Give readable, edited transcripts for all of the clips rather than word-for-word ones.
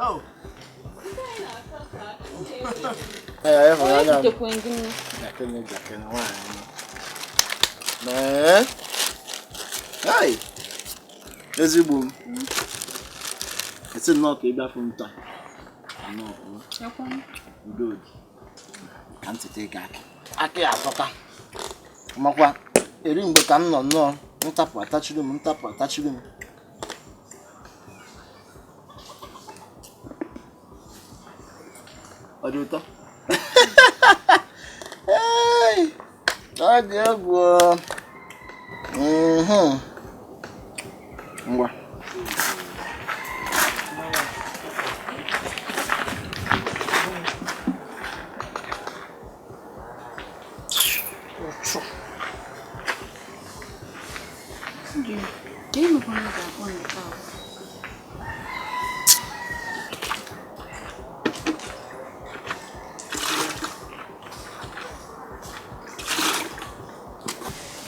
Oh. Ee, ịhụnanya m. Jakene, jakene, nwaanyị. Mee. Hey! Ezigbo m. Esi nnọọ ka ị bịa fụ m taa. Nnọọ. Udo dị. Ka m tete gị akị. Akị atọka. Makwa eri mgbe ka m nọ nnọọ ntapụ atachiri m ntapụ atachiri m. Ọ dị ụtọ? Ọ dị egwu. Ngwa.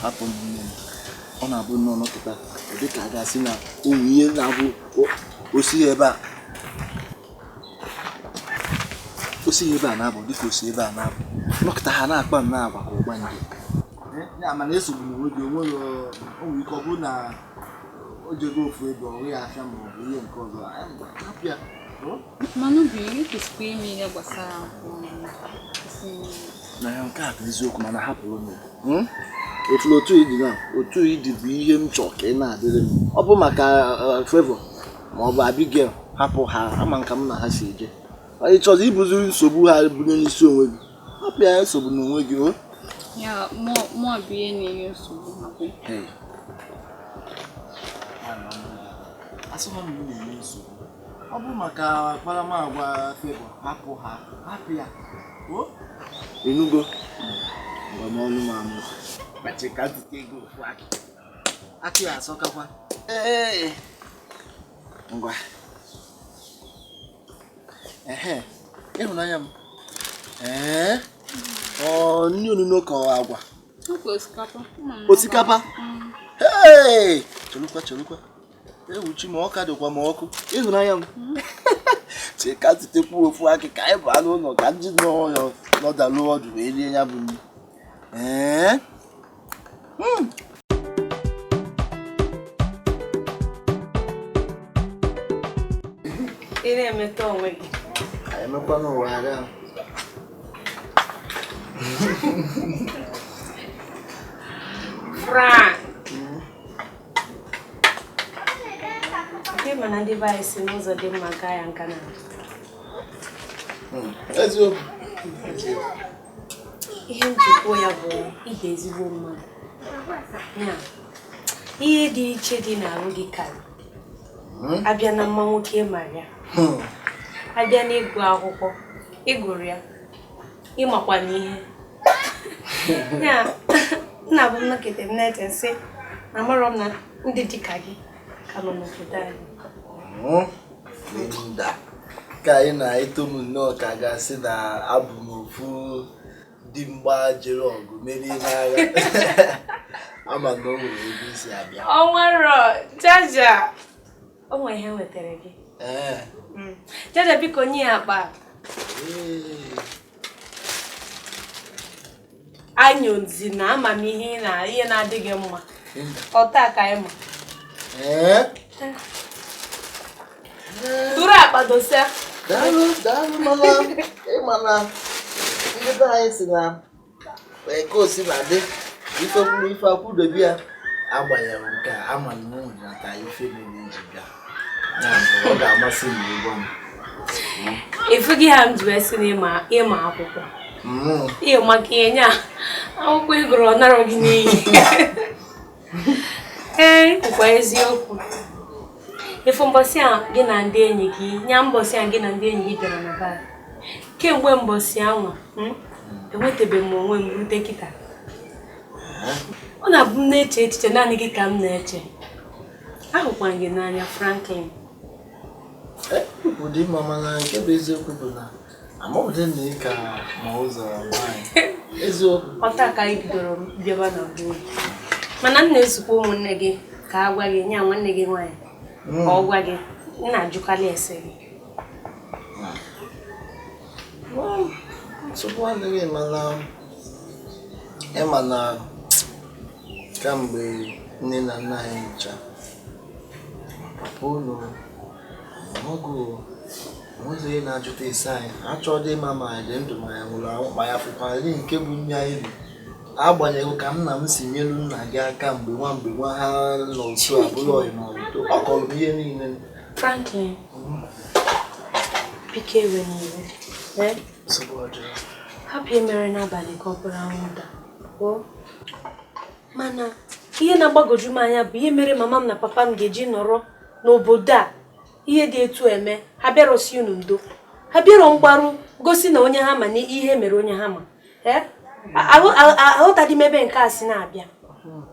Hapụ m nne m. Ọ na-abụ nnọọ nọkịta ọ dị ka a ga-asị na ụmụ ihe na-abụ osi ebe a osi ebe a na-abụ dịka osi ebe a na-abụ nọkịta ha na-akpa m na-agwa ka ụgba nje ya mana esogbu n'onwe gị onwe o nwere ike ọ bụrụ na o jego ofu ebe ọ ya afịa ma ọ bụ ihe nke ọzọ hapụ ya. Mana obi ị kwesịrị ime ihe gbasara na ya nke a bụ eziokwu mana hapụrụ m. Efuru otu ịdị na otu ịdị bụ ihe m chọọ ka ị na-adịrị m. Ọ bụ maka Favour ma ọ bụ Abigail hapụ ha ama nka m na ha si eje. Ị chọrọ ibuzi nsogbu ha bunye n'isi onwe gị hapụ ya nsogbu n'onwe gị o. Ya mụọ bụ ihe na-enye nsogbu. Asịghị m na-enye nsogbu. Ọ bụ maka akparamagwa Favour hapụ ha hapụ ya. Enugo ngwa m ọnụ m amụ. Ka zute ego ofu akị. Akị ya asọkakwa. Ee. Ngwa. Ehe. Ịhụnanya m. Ee. Ọ nni onuno ka ọ agwa. Osikapa. Hey! Chelukwa chelukwa. Ewuchi ma ọka dịkwa ma ọkụ. Ịhụnanya m. Chee ka zutekwu ofu akị ka anyị baa n'ụlọ ka ndị nọ nọdalụ ọdụ wee rie ya bụ nri. Ee. Ị na-emeta onwe gị. Emekwa n'ụwa agha. Frank. Nke mana ndị be anyị si n'ụzọ dị mma gaa ya nka na. Eziokwu. Ihe njikwa ya bụ ị ezigbo mmadụ. Ya, ihe dị iche dị n'arụ gị karị. Abịa na mma nwoke mara ya. Abịa n'ịgụ akwụkwọ, ịgụrụ ya, ịmakwa n'ihe. Ya, nna bụ m nọkịta m na-eche sị na amarọ m na ndị dị ka gị ka nọ n'obodo anyị. Linda, ka anyị na-eto m nnọọ ka a ga-asị na abụ m ofu dimgba jere ọgụ merie n'agha. Ama na o nwere ebe isi abịa. Ọ nwere Jaja. O nwere ihe wetara gị. Ee. Jaja biko nye ya akpa. Anyozi na amamihe na ihe na-adịghị mma. Ọ taa ka anyị ma. Ee. Tụrụ akpa dosa. Daalụ daalụ mana ịma na ndị be anyị si na ka o si na dị ife kwuru ife akwụdobe ya agbanyeghị nke a ama na o nwere ife mere iji bịa. Ya bụ ọ ga-amasị m ịgwa m. Efughị ha m ji wee sị na ịma akwụkwọ. Ịma ka ihe nya akwụkwọ ị gụrụ ọ narọ gị n'iyi. Ee, kwukwa eziokwu. Ifu mbọsị a gị na ndị enyi gị nya mbọsị a gị na ndị enyi gị bịara na be anyị. Kemgbe mbọsị anwa enwetabeghị m onwe m rute kịta. Ọ na-abụ m na-eche echiche naanị gị ka m na-eche. Ahụkwara gị n'anya Franklin. Ụdị mma mana nke bụ eziokwu bụ na amaghị na ị ka ma ụzọ nwaanyị. Eziokwu. Ọta ka anyị bidoro bịaba na gboo. Mana m na-esokwa ụmụnne gị ka a gwa gị nya nwanne gị nwaanyị ka ọ gwa gị m na-ajụkarị ese gị. Nsogbu adịghị, mana ịma na kamgbe nne na nna anyị ncha papa unu ọgụ onweghị na-ajụta ese anyị achọghị ịma ma anyị dị ndụ ma anyị nwụrụ anwụ ma ya fụkwara nke bụ nne anyị bi. Agbanyeghị ka nna m si nyelu nna gị aka mgbe nwa ha nọ nso abụrụ ọyị ma ọ ọ kọrọ m ihe niile. Franklin, biko ewe n'iwe. Hapụ ihe mere n'abalị ka ọ bụrụ anwụnta. Mana ihe na-agbagwoju m anya bụ ihe mere mama m na papa m ga-eji nọrọ n'obodo a ihe dị etu eme ha bịara osi unu ndo, ha bịara mgbaru gosi na onye ha ma na ihe mere onye ha ma. Aghọtaghị m ebe nke a si na-abịa,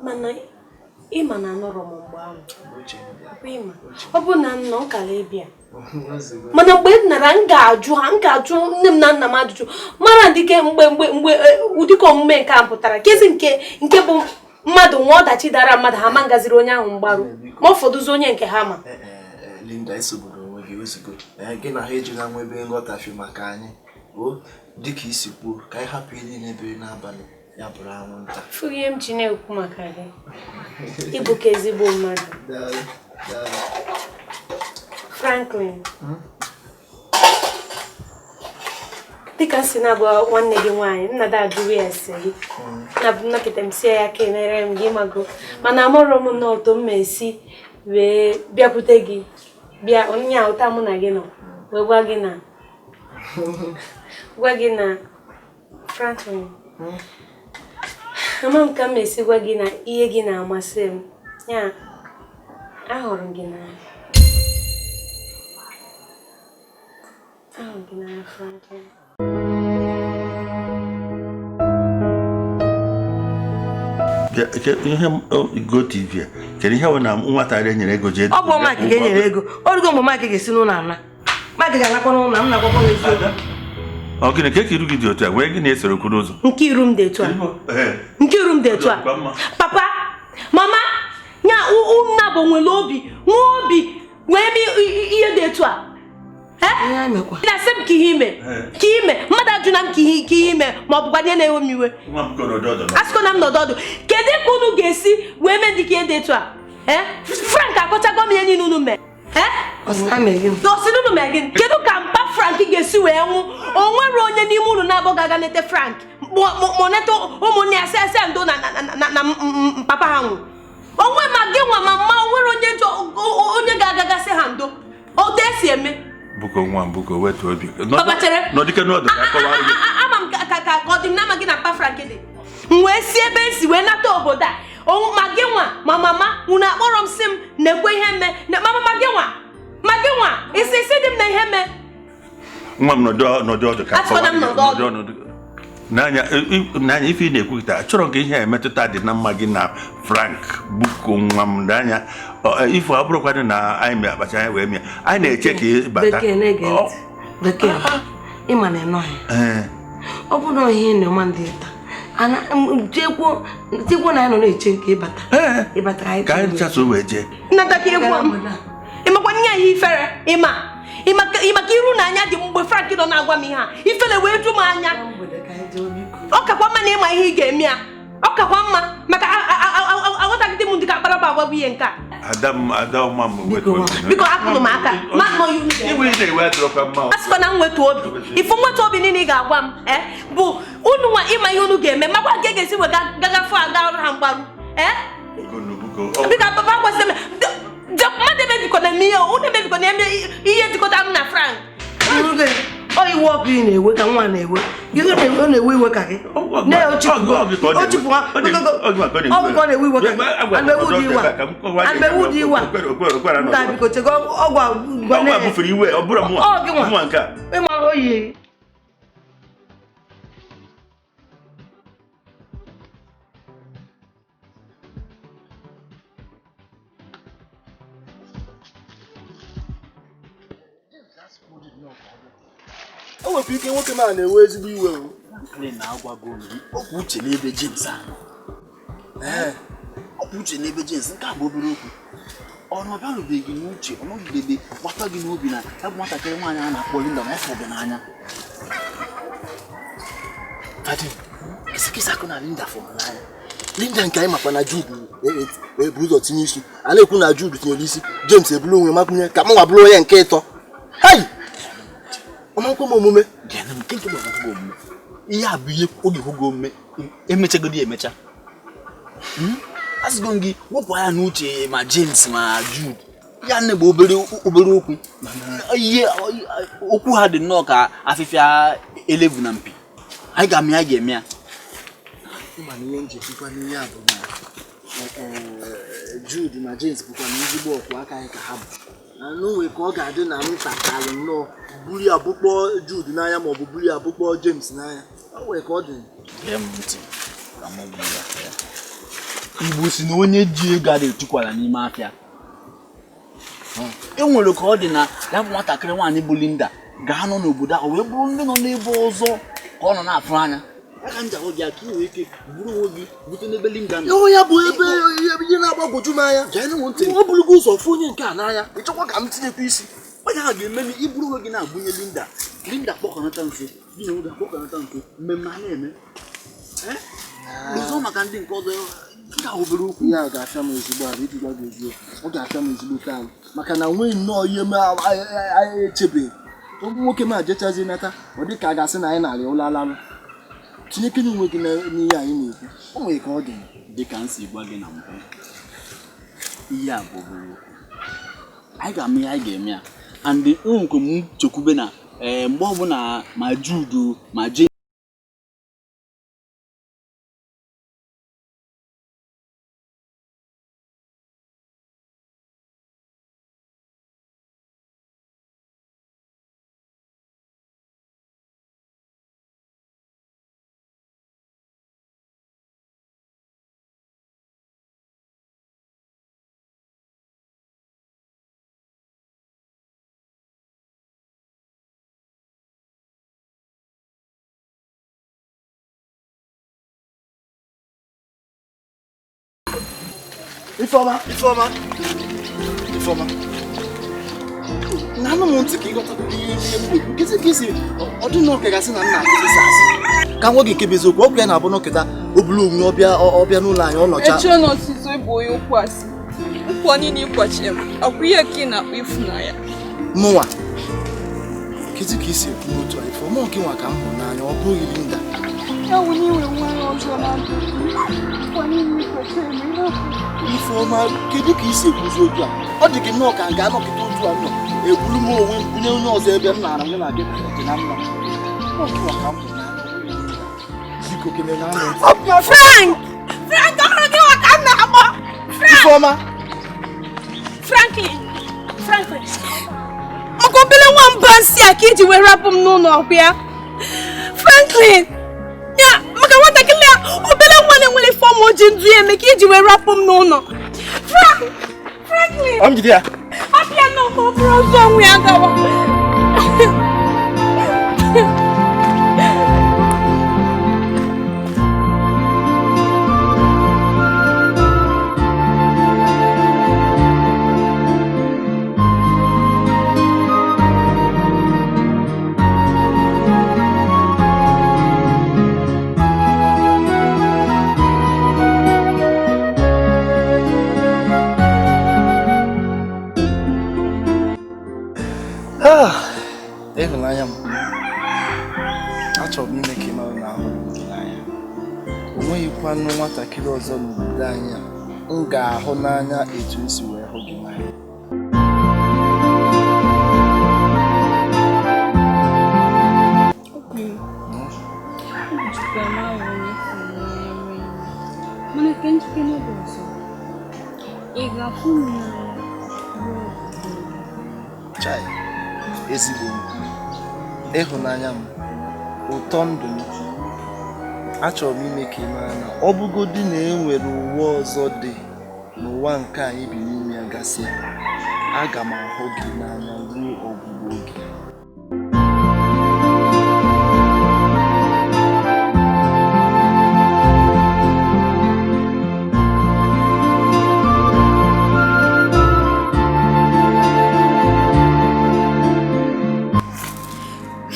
mana ịma na anọrọ m mgbe ahụ. Ọ bụ na nnọọ nkala ịbịa, mana mgbe m nara m ga-ajụ ha, m ga-ajụ nne m na nna m ajụjụ mara dike mgbe mgbe mgbe ụdịka omume nke a pụtara kezi nke bụ mmadụ nwa ọdachi dara mmadụ ha ma ngaziri onye ahụ mgbaru ma ọ fọdụzi onye nke ha ma. Linda, esogburu onwe gị ozugbo gị na ha ejila nwa ebe nghọtafie maka anyị dịka isi kwuo ka anyị hapụ ihe niile biri n'abalị ya bụrụ anwụnta. Fụ ihe m ji na-ekwu maka gị, ịbụ ka ezigbo mmadụ. Franklin, dịka m si na-agwa nwanne gị nwaanyị nna da ajụrụ ya ese gị na bụ nnọkịta m sie ya ka emere m gị mago, mana amụrụ m n'otu m esi wee bịakwute gị bịa onye ụta mụ na gị nọ wee gwa gị na Franklin, ama m ka m esi gwa gị na ihe gị na-amasị m ya ahụrụ m gị n'anya. Ahụrụ gị n'anya, Franklin. Ihe Go TV kedu ihe bụ na nwata nyere ego jee? Ọ bụ Mike ga-enyere ego. O rugo mgbe Mike ga-esi n'ụlọ ana. Mike ga-anakwa n'ụlọ m na-agwakwa m eziokwu. Ọ gịnị ka iru gị dị otu a wee gị na-esoro okwu n'ụzọ? Nke iru m dị etu a. Nke iru m dị etu a. Papa, mama, nya nna bụ nwere obi, nwee obi wee mee ihe dị etu a. Na-asị m ka ihe ime ka ime mmadụ ajụ na m ka ihe ime ma ọ bụkwa ihe na-ewe m iwe. Asịkọ na m nọdụ ọdụ. Kedu ka unu ga-esi wee mee dịka ihe dị etu a? Frank akọchago m ihe niile unu mee. Ọsị unu mee gịnị? Kedu ka mpa Frank ga-esi wee nwụ? O nwere onye n'ime unu na-abụ ga-aga nete Frank ma nete ụmụnne ya sị asị ndo na papa ha nwụ. Onwe ma gị nwa ma mma o nwere onye ga-agagasị ha ndo. Otu esi eme. Buko nwa m buko wetu obi. Papa chere. Nọdike n'ọdụ ka akọwara gị. Ama m ka ọ dị m n'ama gị na mpa Frank dị. M wee si ebe m si wee nata obodo a. Ma gị nwa ma mama unu akpọrọ m sị m na-ekwe ihe mme mama ma gị nwa isi isi dị m na ihe mme. Nwa m nọdụ ọdụ ka akọwara gị. N'anya ife ị na-ekwukịta achọrọ ka ihe a emetụta dị na mma gị na Frank buko nwa m n'anya ife ọ bụrụkwadị na anyị mee akpacha anyị wee mịa anyị na-eche ka ị bata. Bekee ịma na ịnọghị ọ bụrụ na ihe na-eme ndị taa tekwuo na anyị nọ na-eche ka ịbata ịbata ka anyị chaso wee jee nnata ka ịgwa m ịmakwa nye ihe ifere ịma ịmaka iru na anya dị mgbe Frank nọ na-agwa m ihe a ifere wee ju m anya. Ọ kakwa mma na ịma ihe ị ga-eme ya. Ọ kakwa mma maka aghọtagide m dịka akparaba agwa bụ ihe nke a. Biko hapụnụ m aka. Asịkwa na m wetu obi. Ifu nwetu obi niile ị ga-agwa m bụ unu nwa ịma ihe unu ga-eme makwa nke ga-esi wee gagafe aga ọrụ ha mgbaru. Biko papa gwasị m mmadụ emebikọ na eme ihe unu emebikọ na eme ihe jikọta m na Frank. Ọ iwe ọkụ ị na-ewe ka nwa na-ewe ihe na-ewe iwe ka gị ọgwụ na-ewe iwe ka gị iwe nta biko chego ọgwụ ịma oyi. O nwekwa ike nwoke ma na-ewe ezigbo iwe o. Okwu uche n'ebe James ahụ. Okwu uche n'ebe James nke a bụ obere okwu. Ọ na ọbịarubeghị n'uche, ọ nọgidebe gbata gị n'obi na ya bụ nwatakịrị nwaanyị a na-akpọ Linda na ọ fụrụ gị n'anya. Fadị, kịsịkịsị akụ na Linda fụrụ n'anya. Linda nke anyị makwa na Jude ebu ụzọ tinye isi. A na-ekwu na Jude tinyere isi, James ebulu onwe makwunye ka mụnwa bụrụ onye nke ịtọ. Hei! Ọmankwe m omume. Ihe a bụ ihe oge hụ gị omume emechagodi emecha. Asịgo m gị wepụ anya n'uche ma James ma Jude. Ya nne bụ obere obere okwu. Ihe okwu ha dị nnọọ ka afịfịa elevu na mpi. Anyị ga-ama ya ga-eme ya. Ịma na ihe njechikwa n'ihe a bụ na Jude na James bụkwa na ezigbo ọkwụ aka anyị ka ha bụ. N'onwe ka ọ ga-adị na m takalụ nnọọ buru ya bụkpọ Jude n'anya maọbụ buru ya bụkpọ James n'anya. O nwere ka ọ dị. Igbo si na onye ji ego adịghị etukwala n'ime afịa. E nwere ka ọ dị na ya bụ nwatakịrị nwaanyị bụ Linda ga-anọ n'obodo ahụ wee bụrụ ndị nọ n'ebe ọzọ ka ọ nọ na-afụ anya. Aka m ji ahụ gị aka ị nwere ike buru onwe gị bute n'ebe Linda nọ. Ya bụ ebe ihe na-agbagwoju m anya. Ọ bụrụgo ụzọ fụ onye nke a n'anya. Ị chọkwa ka m tinyekwa isi. Onye ahụ ga-eme m iburu onwe gị na-agbunye Linda. Linda kpọkọnata nso, gị na onwe gị akpọkọnata nso, mmemme a na-eme. Ụzọ maka ndị nke ọzọ nke a obere okwu. Ihe a ga-afịa m ezigbo arụ iji gwa gị eziokwu. Ọ ga-afịa m ezigbo arụ maka na nwee nnọọ ihe m echebe. Nwoke m ajechazi nata ọ dị ka a ga-asị na anyị narị ụlọ alalụ. Tinyekene onwe gị n'ihe anyị na-ekwu. O nwere ka ọ dị. Dị ka m si gwa gị na mbụ, ihe a bụ obere okwu. Anyị ga-ama ihe anyị ga-eme ya. And enwekwe m chekwube na mgbe ọbụla ma Jude ma James Ifeọma, Ifeọma, Ifeọma. Na anụ m ntị ka ịghọta ihe ihe m na-ekwu. Nkịtị ka isi ọ dị nnọọ ka gasị na nna akụzisi asị. Ka nwa gị nke bụ eziokwu, ọ bụ ya na-abụ nọkịta o bulu onwe ọbịa n'ụlọ anyị ọ nọcha. Echee na ọtụtụ ịbụ onye okwu asị. Nkwa niile ịkwachie m, ọkwa ihe ka ị na-akpọ ịfụnanya. Mụnwa. Nkịtị ka isi ekwu n'otu a, Ifeọma gị nwa ka m hụrụ n'anya, ọ bụghị Linda. Ya wụ na inwe nwere ọjọọ na ndụ. Nkwa niile ịkwachie m, ihe Ifeọma, kedu ka isi ekwuzi otu a? Ọ dị gị nnọọ ka m ga-anọkịta otu a nọ ebulu m onwe m bunye onye ọzọ ebe m nara mụ na gị dị na mma. Biko kene na anụ. Frank! Frank, ọhụrụ gị nwa ka m na-akpọ! Frank! Ifeọma! Franklin! Franklin! Maka obere nwamba nsị a ka iji wee rapụ m n'ụlọ ọkụ ya. Franklin! Ya, maka nwatakịrị a obere nwa na-enwere fọm o ji ndụ ya eme ka iji wee rapụ m n'ụlọ. Frank! Franklin! Ọ m jide ya. Hapụ ya n'ụlọ ọ bụrụ ọzọ onwe ya gawa. Ịhụnanya m, achọrọ m ime ka ị mara na ahụrụ m gị n'anya. O nweghịkwanụ nwatakịrị ọzọ n'obodo anyị a m ga-ahụ n'anya etu m si wee hụ gị n'anya. Mana ka njike n'oge ọzọ, ị ga-afụ m n'anya ruo ọgwụgwụ. Chai, ezigbo m, ịhụnanya m, ụtọ ndụ m, achọrọ m ime ka ị mara na ọ bụgodị na e nwere ụwa ọzọ dị n'ụwa nke anyị bi n'ime ya gasịa, aga m ahụ gị n'anya ruo ọgwụgwụ oge.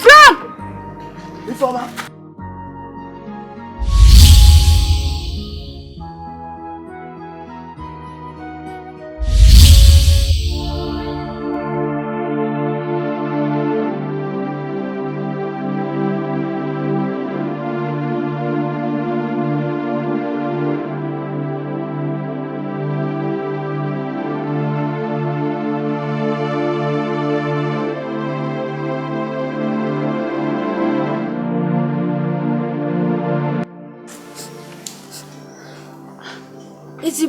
Frank!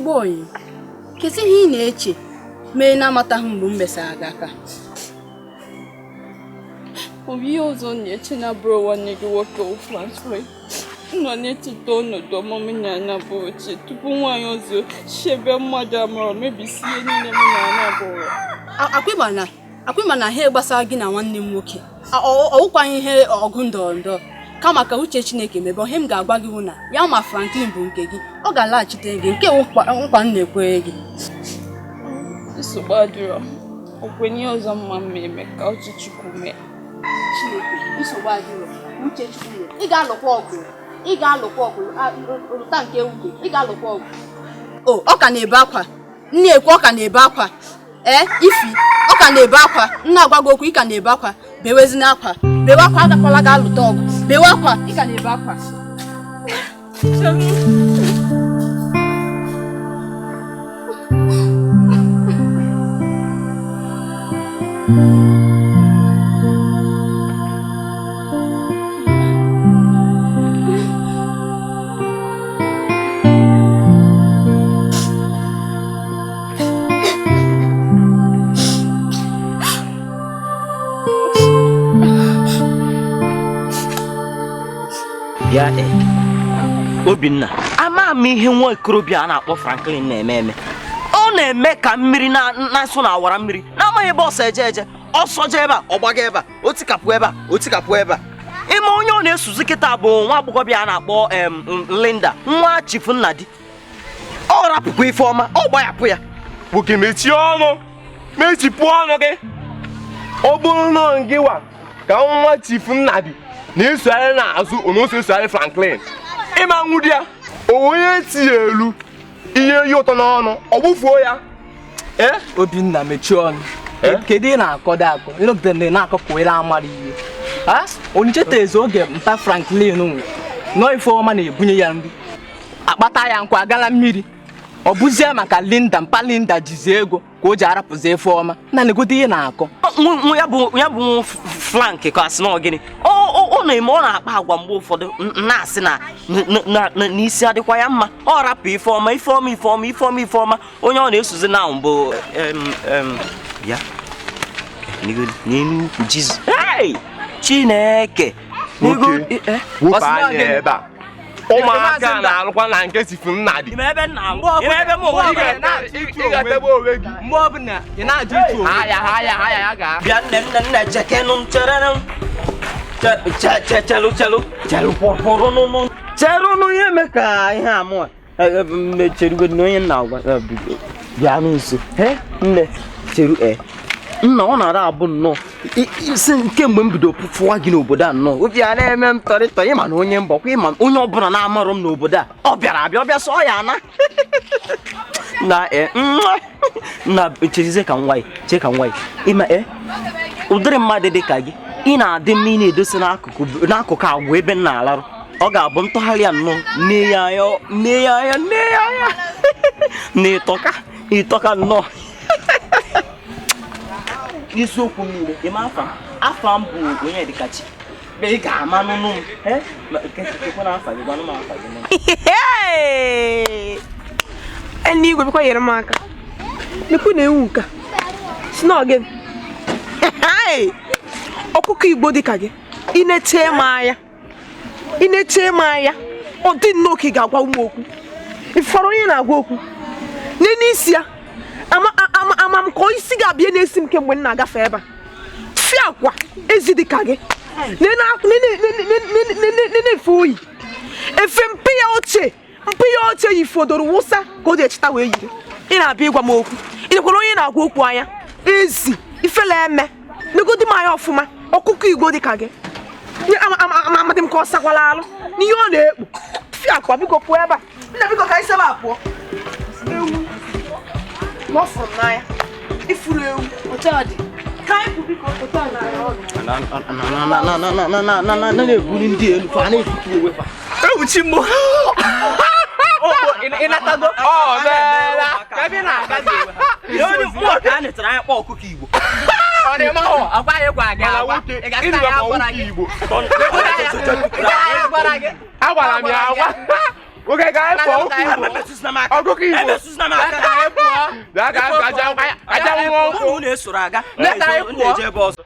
Ezigbo oyi, kedu ihe ị na-eche mee na-amataghị mgbe m mesara gị aka? Ọ bụ ihe ọzọ na-eche na bụrụ nwanne gị nwoke Franklin. Nọ na-echeta ọnọdụ ọmụmụ na ya bụ ochie tupu nwaanyị ọzọ chebe mmadụ amụrụ mebisi ihe niile mụ na ya bụrụ. Akwịma na ihe gbasara gị na nwanne m nwoke ọwụkwaghị ihe ọgụ ndọrọ ndọrọ, kama ka uche Chineke mebe. Ihe m ga-agwa gị hụ na ya ma Franklin bụ nke gị, ọ ga-alaghachite gị nke nkwa m na-ekwere gị. Nsogbu adịrọ, okwenye ọzọ mma mma eme ka uche Chukwu mee. Chineke, nsogbu adịrọ, uche Chukwu mee. Ị ga-alụkwa ọgụ, ị ga-alụkwa ọgụ, lụta nke ewuke, ị ga-alụkwa ọgụ. O, ọ ka na-ebe akwa, nne ekwe ọ ka na-ebe akwa. Ee, Ifi, ọ ka na-ebe akwa, nna agwa gị okwu, ị ka na-ebe akwa, bewezina akwa, bewe akwa, agakwala ga alụta ọgụ, bewe akwa, ị ka na-ebe akwa. Ya Obinna, ama m ihe nwa okorobịa a na-akpọ Franklin na-eme eme. Ọ na-eme ka mmiri na-asụ na awara mmiri na-amaghị ebe ọsọ eje eje, ọsọ jee ebe a, ọ gbaga ebe a, o tikapụ ebe a, o tikapụ ebe a. Ime onye ọ na-esuzi kịta bụ nwa agbọghọbịa a na-akpọ Linda, nwa Chief Nnadi. Ọ rapụkwa Ifeọma, ọ gbahapụ ya. Nwoke mechie ọnụ, mechipụ ọnụ gị. Ọ bụrụ na ngịwa ka nwa Chief Nnadi na-esogharị n'azụ onye esogharị Franklin, ịma nwụdi ya, onye tinye elu ihe ihe ụtọ n'ọnụ, ọ gbufuo ya. Obinna mechie ọnụ. Kedu ị na-akọdo akọ? Ịnọgide na-akọ ka onye na-amara ihe. Onicheta eze oge mpa Franklin nwụrụ, nọọ Ifeọma na-ebunye ya nri, akpata ya nkwa agala mmiri. Ọ bụzie maka Linda, mpa Linda jizi ego ka o ji arapụzi Ifeọma. Na negodo ihe na-akọ. Ya bụ Frank ka asị na ọ gịnị? Ọ na-eme, ọ na-akpa agwa mgbe ụfọdụ na-asị na n'isi adịkwa ya mma. Ọ rapụ Ifeọma, Ifeọma, Ifeọma, Ifeọma, Ifeọma. Onye ọ na-esozi na mbụ ya n'elu ukwu Jizọs. Chineke! Wepụ anya ebe a. Ụmụaka na-alụkwa na nke Chief Nnadi. Ị ga-atebe onwe gị. Mgbe ọbụla ị na-ajụ ịchụ onwe gị. Ha ya gaa. Bịa nne nne nne jekenụ m chere chelu chelu chelu kwụrụ nụ chere nụ ihe mee ka ihe a mụ cherugo na onye nna agwa bịa nso. Nne cheru nna ọ na-ara abụ nnọọ kemgbe m bido fụwa gị n'obodo a nnọọ obi a na-eme m tọrịtọ. Ịma na onye mbọkwa, ịma onye ọbụla na-amarụ m n'obodo a, ọ bịara abịa ọbịa sọ ya na na na chezie ka nwa chee ka nwa ịma ụdịrị mmadụ dị ka gị ị na-adị mma, ị na-edosi n'akụkụ agwa ebe m na-alarụ. Ọ ga-abụ ntụgharị ya nnọọ nne ya anya nne ya anya nne ya anya na ịtọka ịtọka nnọọ. Isiokwu niile ịma afa afa m bụ Onyedikachi. Ị ga-ama nụnụ m. Ndị igwe bịakwa nyere m aka. Mekwu na-ewu nka si na gị ọkụkọ Igbo dị ka gị, ị na-eche m anya, ị na-eche m anya, ọ dị nnọọ ka ị ga-agwa m okwu. Ịfọrọ onye na-agwa okwu n'elu isi ya, ama m ka isi ga-abịa na-esi m kemgbe m na-agafe ebe a. Fie akwa ezi dị ka gị na-efe oyi efe mpe ya ochie, mpe ya ochie yi fodoro wụsa ka o ji echeta wee yiri. Ị na-abịa ịgwa m okwu, ị nekwara onye na-agwa okwu anya. Ezi ifele eme negodi m anya ọfụma. Ọkụkọ Igbo dị ka gị amadị m ka ọ sakwala alụ n'ihe ọ na-ekpu. Fie akwa biko pụọ ebe a nna, biko ka anyị sebe a pụọ. Ewu ma ọ fụrụ m n'anya, ifuru ewu ka anyị pụ biko. Na-ebuli ndị elu fa na-ebutu onwe fa. Ewuchi mbụ. Ị natago? Ọ meela. Ka ebe ị na-agazi onwe ha. Mmụọ ka a netara anya kpọọ ọkụkọ Igbo. Ọ dị mma hụ, ọkwa anyị gwa gị agwa. Ị ga-asị na ya gwara gị. Agwara m ya agwa. Nwoke ka anyị pụọ ọkụkọ Igbo. Emesụzina m aka. Ka anyị pụọ. Bịa ka aja nwụọ nkwụ. Unu na-esoro aga. Bịa ka anyị pụọ. Na-eje ebe ọzọ.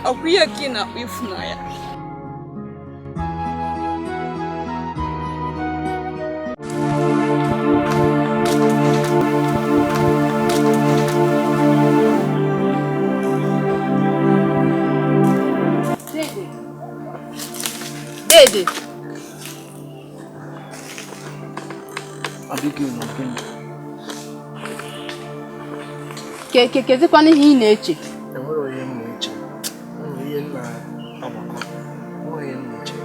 Ọkwa ihe ka ị na-akpọ ịfụnanya. Dede. Abigail, gịnị? Kezikwana ihe ị na-eche? Enwere onye m na-eche. Ihe m na-agbakọ. Onye m na-eche.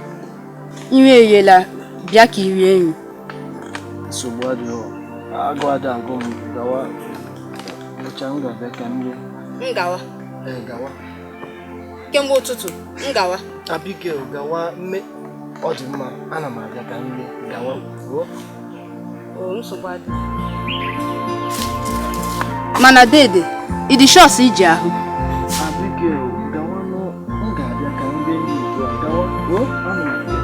Nri eyela, bịa ka i rie nri. Nsogbu adịghị. Agụ adị agụ m gawa. Mechaa m ga-abịa ka m rie. M gawa. Ee, gawa. Kemgbe ụtụtụ, m gawa. Abigail, gawa mme. Ọ dị mma, ana m abịa ka m rie. Gawa. O, nsogbu adịghị. Mana dede, ị dị shọs iji ahụ? Abigail, gawa nụ. M ga-abịa ka m rie nri ugbu a. Gawa. O, ana m abịa.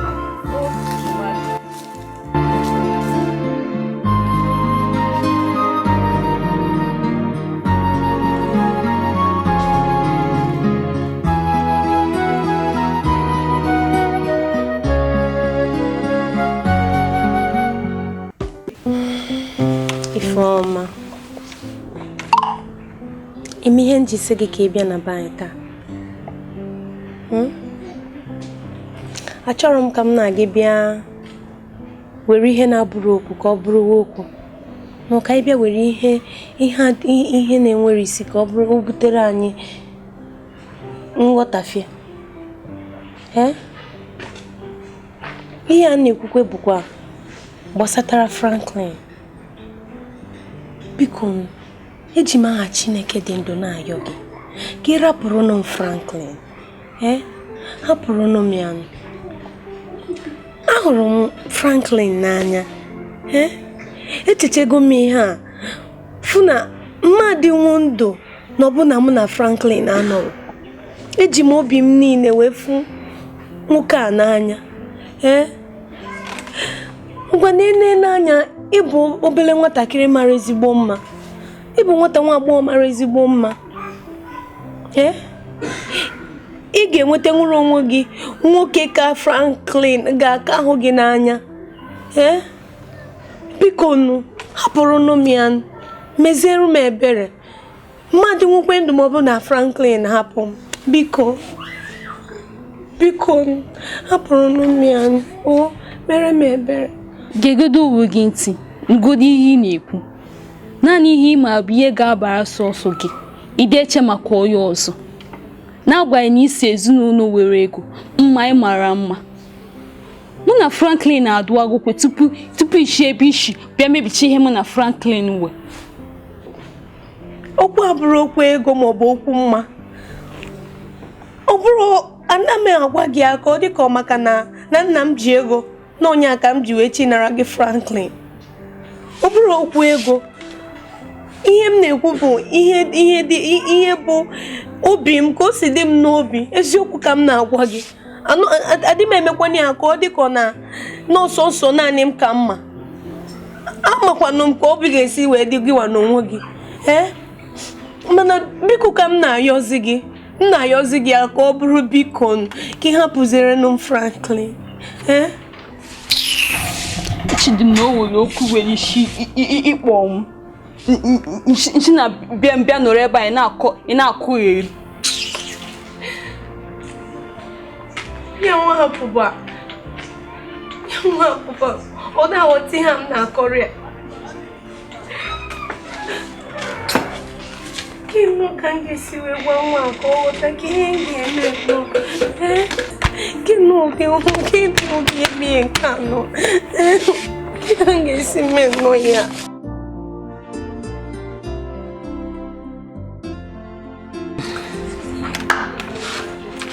Ifeọma, ime ihe m ji sị gị ka ị bịa na be anyị taa. Achọrọ m ka m na gị bịa were ihe na-abụrụ okwu ka ọ bụrụ okwu, ma ka anyị bịa were ihe ihe na-enwere isi ka ọ bụrụ o butere anyị nghọtafie. Ihe a na-ekwukwe bụkwa gbasatara Franklin. Biko eji m aha Chineke dị ndụ na-ayọ gị ka ị rapụrụnụ m Franklin. Hapụrụnụ m ya. Ahụrụ m Franklin n'anya. Echechego m ihe a fụ na mmadụ nwụ ndụ na ọbụna mụ na Franklin anọrọ. Eji m obi m niile wee fụ nwoke a n'anya. Ngwa na-ene n'anya, ịbụ obere nwatakịrị mara ezigbo mma. Ịbụ nwata nwa agbọghọ mara ezigbo mma. Ị ga-enweta nwere onwe gị nwoke ka Franklin ga-aka ahụ gị n'anya. Biko nụ, hapụrụnụ m ya, meziere m ebere. Mmadụ nwekwe ndụ ma ọ bụ na Franklin hapụ m. Biko, biko hapụrụnụ m ya, o mere m ebere. Gegodo onwe gị ntị, ngodi ihe ị na-ekwu. Naanị ihe ị ma bụ ihe ga-abara sọsọ gị. Ị dị eche maka onye ọzọ. N'agbanyeghị na isi ezinụlọ nwere ego, mma ị mara mma. Mụ na Franklin na-adụ agụkwe tupu ishi ebe ishi bịa mebicha ihe mụ na Franklin nwe. Okwu abụrụ okwu ego maọbụ okwu mma. Ọ bụrụ ana m agwa gị aka ọ dịka ọ maka na nna m ji ego na onye aka m ji wee chinara gị Franklin. Ọ bụrụ okwu ego, ihe m na-ekwu bụ ihe bụ obi m ka o si dị m n'obi. Eziokwu ka m na-agwa gị. Adị m emekwana ya ka ọ dị ka ọ na n'ọsọ nsọ naanị m ka mma. Amakwanụ m ka obi ga-esi wee dị gịwa n'onwe gị. Ee, mana biko ka m na-ayọzi gị, m na-ayọzi gị ya ka ọ bụrụ biko ka ị hapụzirenụ m Franklin. Ee, Chidi na o nwere okwu nwere isi ịkpọ m nsi na bịa bịa nọrọ ebe a ị na-akọ eri. Ya nwa hapụba, ya nwa hapụba, ọ na-aghọta ihe a m na-akọrọ ya. Gịnị ka m ga-esi wee gwa nwa a ka ọ ghọta ka ihe m ga-eme nnọọ? Ee, gịnị ụdị gịnị ụdị eme nke a nọ? Ee, ka m ga-esi mee nnọọ ya?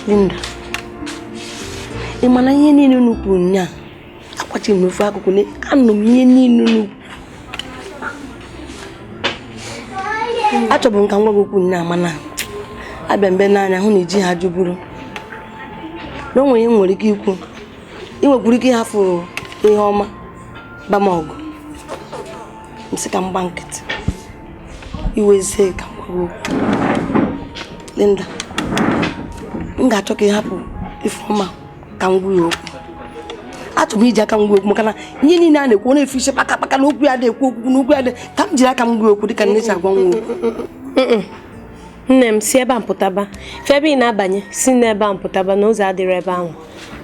Linda, ị ma na ihe niile unu kwuru nnyaa, akwachiri m n'ofu akụkụ na anụ m ihe niile unu kwuru. Achọbụ m ka m gwa gị okwu nnyaa, mana abịa mbe n'anya hụ na iji ha jụburu na o nwere ihe m nwere ike ikwu. Ị nwekwara ike ịhafụ ihe ọma ba m ọgụ. M sị ka m gba nkịtị, iwezie ka m gwa gị okwu. Linda, m ga-achọ ka ị hapụ Ifeọma ka m gwa ya okwu. Achọrọ m iji aka m gwa okwu, maka na ihe niile a na-ekwu ọ na-efu isi kpaka kpaka na okwu ya dị ekwu okwu na okwu ya dị, ka m jiri aka m gwa okwu dịka nne si agwa nwa okwu. Nne m, si ebe a mpụtaba. Fe ebe ị na-abanye, si n'ebe a mpụtaba na ụzọ adịrị ebe ahụ.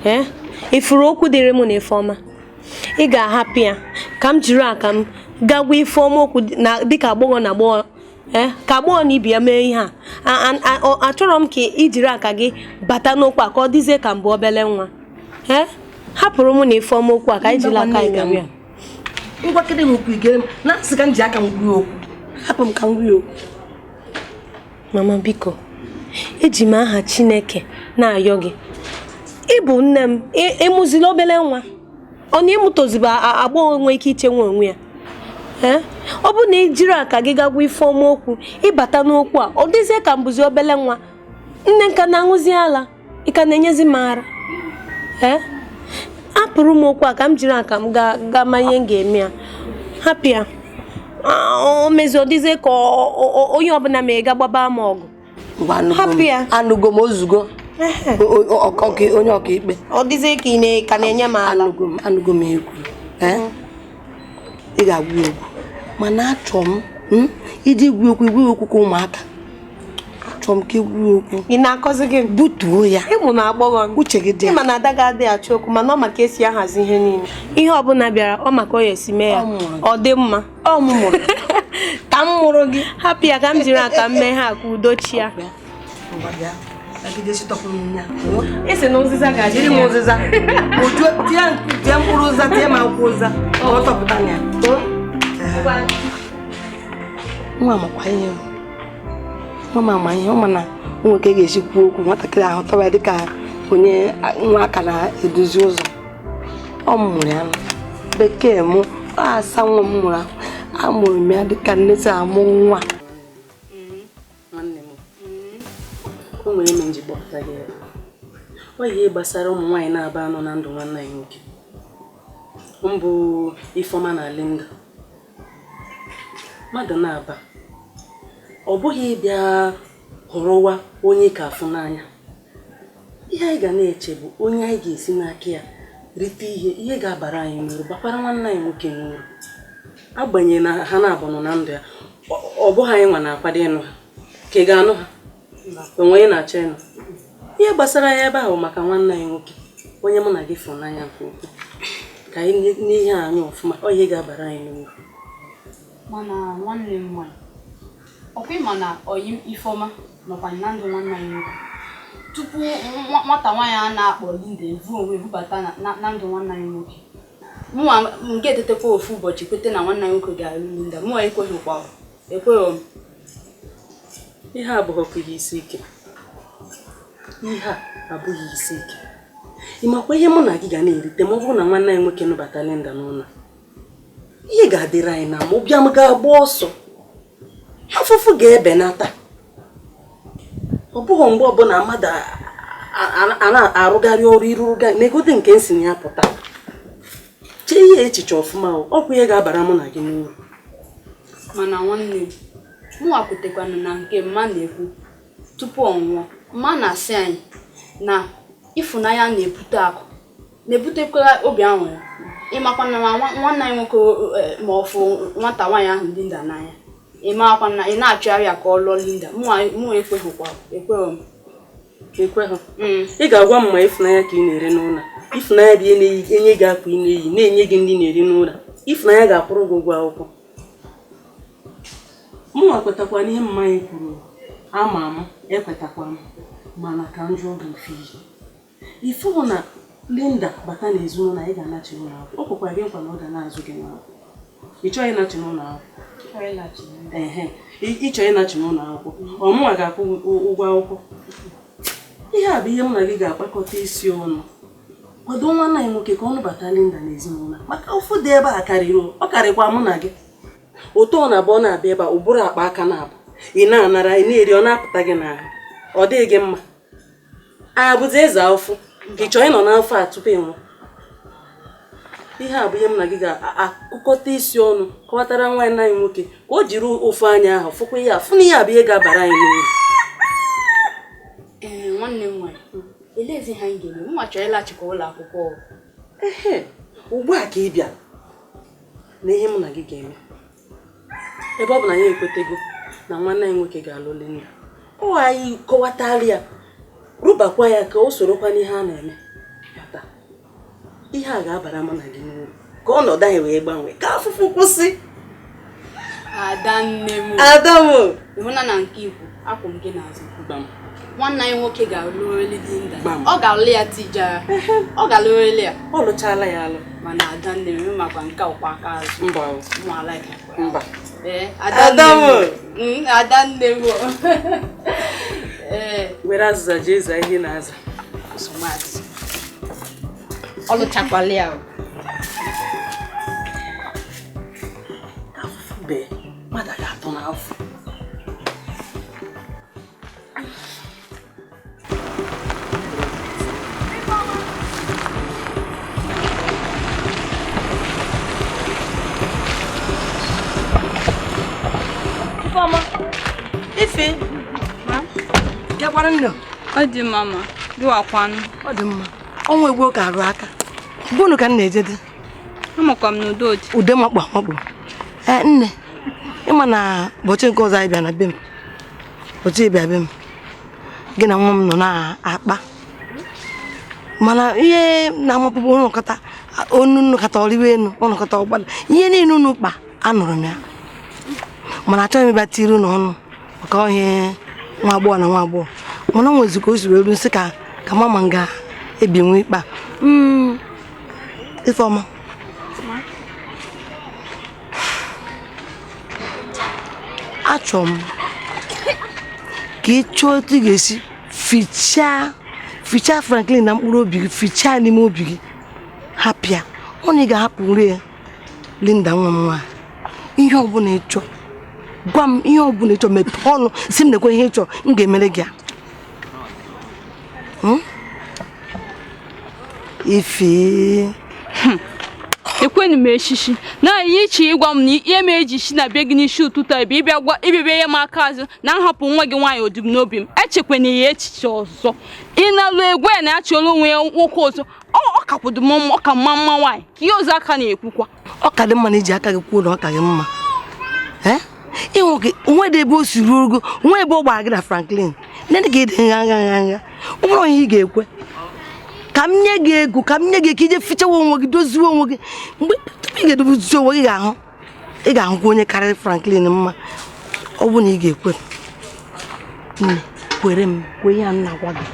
Ee, ifuru okwu dịrị mụ na Ifeọma, ị ga-ahapụ ya ka m jiri aka m gaa gwa Ifeọma okwu na dịka agbọghọ na agbọghọ. Ee, ka agbọghọ na ibe ya mee ihe a. Achọrọ m ka ị jiri aka gị bata n'okwu a ka ọ dịzie ka mbụ obele nwa. Ee, hapụrụ mụ na Ifeọma okwu a ka anyị jiri aka anyị mewe ya. Ngwa, kedụ m okwu igere m na nsị ka m ji aka m gwa ya okwu. Hapụ m ka m gwa ya okwu. Mama, biko, eji m aha Chineke na-ayọ gị. Ị bụ nne m, ịmụzila obele nwa. Ọ na ịmụtoziba agbọghọ nwee ike ichenwe onwe ya. Ee, ọ bụ na ị jiri aka gị ga gwa Ifeọma okwu, ịbata n'okwu a, ọ dịzie ka mbụzi obele nwa. Nne nka na-aṅụzi ala, ị ka na-enyezi m ara. Ee, hapụrụ m okwu a ka m jiri aka m gaa gaa ma ihe m ga-eme ya. Hapụ ya. O mezie ọ dịzie ka onye ọbụla ma ị ga gbaba m ọgụ. Ngwa, anụgo m. Hapụ ya. Anụgo m ozugbo. Onye ọkaikpe. Ọ dịzie ka ị ka na-enye m ala. Anụgo m, anụgo m ekwu. Ee? Ị ga-agwa ya okwu. Mana achọ m iji gwa okwu, igwa ya okwu ka ụmụaka. Achọ m ka egwu ya okwu. Ị na-akọzi gị? Butuo ya. Ịmụ na agbọghọ. Uche gị dị ya. Ịma na ada ga-adị achọ okwu, mana ọ maka esi ahazi ihe niile. Ihe ọbụla bịara, ọ maka ọ ya esi mee ya. Ọ dị mma. Ọ mụ mụrụ. Ka m mụrụ gị. Hapụ ya ka m jiri aka m mee ha ka udo chia. Esi na ụzịza ga-adị. Jiri m ụzịza. Ojuo, tie mkpụrụ ụzịza, tie ma akwụkwọ ụzịza. Ọ tọpụta na ya. Nwa makwa ihe. Nwa m ama ihe, ọ ma na o nwere ka e ga-esi kwuo okwu nwatakịrị ahụ tọwa ya dịka onye nwa aka na-eduzi ụzọ. Ọ mụrụ ya bekee mụ, ọ asa nwa m mụrụ ahụ. Amụrụ m ya dịka nne si amụ nwa. Nwanne m, o nwere ime nji kpọpụta gị ebe. Ọ ihe gbasara ụmụ nwaanyị na-aba anọ na ndụ nwanne anyị nwoke mbụ Ifeọma na Linda. Mmadụ na-aba, ọ bụghị ịbịa hụrụwa onye ka afụ n'anya. Ihe anyị ga na-eche bụ onye anyị ga-esi n'aka ya rite ihe, ihe ga-abara anyị n'uru, bakwara nwanne anyị nwoke n'uru. Agbanyeghị na ha na-abụ nọ na ndụ ya, ọ bụghị anyị nwa na-akwado ịnụ ha. Ka ị ga-anụ ha? Onwe onye na-achọ ịnụ. Ihe gbasara ya ebe ahụ maka nwanne anyị nwoke, onye mụ na gị fụrụ n'anya nke ukwuu. Ka anyị n'ihe anya ọfụma, ọ ihe ga-abara anyị n'uru. Mana nwanne m nwaanyị, ọkwa ịma na ọyị Ifeọma nọkwa na ndụ nwanne anyị nwoke tupu nwata nwaanyị a na-akpọ Linda evu onwe bubata na ndụ nwanne anyị nwoke. Mụnwa m ga-etetekwa ofu ụbọchị kwete na nwanne anyị nwoke ga-alụ Linda. Mụnwa ekweghịkwa, ekweghị m. Ihe a abụghịkwa ihe isi ike. Ihe a abụghị isi ike. Ị makwa ihe mụ na gị ga na-erite ma ọ bụrụ na nwanne anyị nwoke nụbata Linda n'ụlọ? Ihe ga-adịrị anyị na ma ụbịam ga-agba ọsọ. Afụfụ ga-ebenata. Ọ bụghị mgbe ọbụla mmadụ a na-arụgharị ọrụ irurugharị negodi nke nsi na ya pụta. Chee ihe echiche ọfụma o, ọkwa ihe ga-abara mụ na gị n'uru. Mana nwanne m, mụnwa kwetekwanụ na nke mma na-ekwu tupu ọ nwụọ. Mma na-asị anyị na ịfụnanya na-ebute akụ, na-ebutekwa obi aṅụrị. Ịmakwa na nwanne anyị nwoke ma ọ fụ nwata nwaanyị ahụ Linda n'anya, ịmakwa na ị na-achọgharị ya ka ọ lụọ Linda. Mụ ekweghịkwa, ekweghị m. Ekweghị. Ị ga-agwa m ma ịfụnanya ka ị na-ere n'ụlọ. Ịfụnanya bụ ihe na-enye gị akwa ị na-eyi, na-enye gị ndị na-eri n'ụlọ. Ịfụnanya ga-akwụrụ gị ụgwọ akwụkwọ. Mụnwa kwetakwa n'ihe mma anyị kwuru, ama m ekwetakwa m, mana ka m jụọ gị ofe ihe. Ifu na Linda bata n'ezinụlọ anyị ga-anachi n'ụlọ akwụkwọ. O kwekwara gị nkwa na ọ ga na-azụ gị n'akwụkwọ. Ị chọghị ịnachi n'ụlọ akwụkwọ? Ehe, ị chọrọ ịnachi n'ụlọ akwụkwọ. Ọ mụnwa ga-akwụ ụgwọ akwụkwọ. Ihe a bụ ihe mụ na gị ga-akpakọta isi ọnụ. Kwado nwanne anyị nwoke ka ọ nụbata Linda n'ezinụlọ, maka ụfụ dị ebe a karịrị, ọ karịkwa mụ na gị. Ụtọ ọ na-abụ ọ na-abịa ebe a, ụbụrụ akpa aka na-abụ. Ị na-anara, ị na-eri, ọ na-apụta gị n'ahụ. Ọ dịghị gị mma. Abụzi eze afụ. Ị chọrọ ịnọ n'afọ a tupu ị nwụọ? Ihe a bụ ihe m na gị ga-akụkọta isi ọnụ kọwatara nwanne anyị nwoke ka o jiri ofu anya ahụ fụkwa ihe a, fụ na ihe a bụ ihe ga-abara anyị n'uru. Ee, nwanne m nwanyị, elezi ihe anyị ga-eme? Mụnwa chọrọ ịlaghachikwa ụlọ akwụkwọ. Ehe, ugbu a ka ị bịara na ihe mụ na gị ga-eme. Ebe ọ bụ na anyị ekwetego na nwanne anyị nwoke ga-alụ Linda, ọ anyị kọwatara ya, rụbakwa ya ka o sorokwa n'ihe a na-eme. Bata, ihe a ga-abara mụ na gị n'uru ka ọnọdụ anyị wee gbanwee, ka afụfụ kwụsị. Adanne m. Ada m. Ịhụna na nke ikwu, akwụ m gị n'azụ. Nwanne anyị nwoke ga-alụrịrị Linda. Ọ ga-alụ ya tijara. Ọ ga-alụrịrị ya. Ọ lụchala ya alụ. Mana Adanne m makwa nke ọkwa aka azụ. Mba. Mba. Ee, Adanne m. Adanne m. Ee. Were azịza jee zaa ihe na-aza. Ọ lụchakwala ya. Afụfụ bee, mmadụ ga-atụ n'afọ. Ifeọma, Ife, bịakwara nne. Ọ dị mma ma, gịwakwanụ. Ọ dị mma. Ọnwa egbuo ka arụ aka. Gụnụ ka m na-eje dị? Amakwa m na udo dị. Ude makpọ amakpọ. Ee, nne, ịma na ụbọchị nke ọzọ anyị bịa na be m. Ụbọchị ịbịa be m. Gị na nwa m nọ na-akpa. Mana ihe na-amapụpụ ụnụkọta, onu nnụkọta ọrịwa enu, ụnụkọta ọgbada. Ihe niile unu kpa, anụrụ m ya. Mana achọghị m ịbịa tiri unu ọnụ maka ihe nwa agbọghọ na nwa agbọghọ. Mana o nwezi ka o si wee ru nsị ka ka mama m ga-ebinwu ikpe a. Ifeọma, achọrọ m ka ị chọọ otu ị ga-esi fichaa Franklin na mkpụrụ obi gị, fichaa n'ime obi gị, hapụ ya. Ọ na ị ga-ahapụ nri ya Linda nwa m nwaanyị. Ihe ọbụla ị chọọ, gwa m ihe ọbụla ị chọọ, mepee ọnụ si m nekwe ihe ị chọọ, m ga-emere gị ya. Ife. Ekwenu m eshishi na ihe iche ịgwa m na ihe m eji shi na be gị n'isi ụtụtụ a bụ ịbịa gwa ịbịa nye m aka azụ na nhapụ nwa gị nwaanyị odum n'obi m. Echekwana ya echiche ọzọ. Ị na-alụ egwu ya na-achọrọ onwe ya nwoke ọzọ. Ọ kakwado m mma, ọ ka mma mma nwaanyị. Ka ihe ọzọ aka na-ekwukwa. Ọ ka dị mma na iji aka gị kwuo na ọ ka gị mma. Ịhụ gị, onwe dị ebe o si ruo ogo, onwe ebe ọ gbara gị na Franklin. Nne gị dị nha nha nha nha. Ọ bụrụ ihe ị ga-ekwe. Ka m nye gị ego, ka m nye gị ka ije fichawa onwe gị, dozie onwe gị. Mgbe tupu ị ga-edozi onwe gị, ị ga-ahụkwa onye karịrị Franklin mma. Ọ bụ na ị ga-ekwe. Nne, kwere m, kwe ya m na-agwa gị.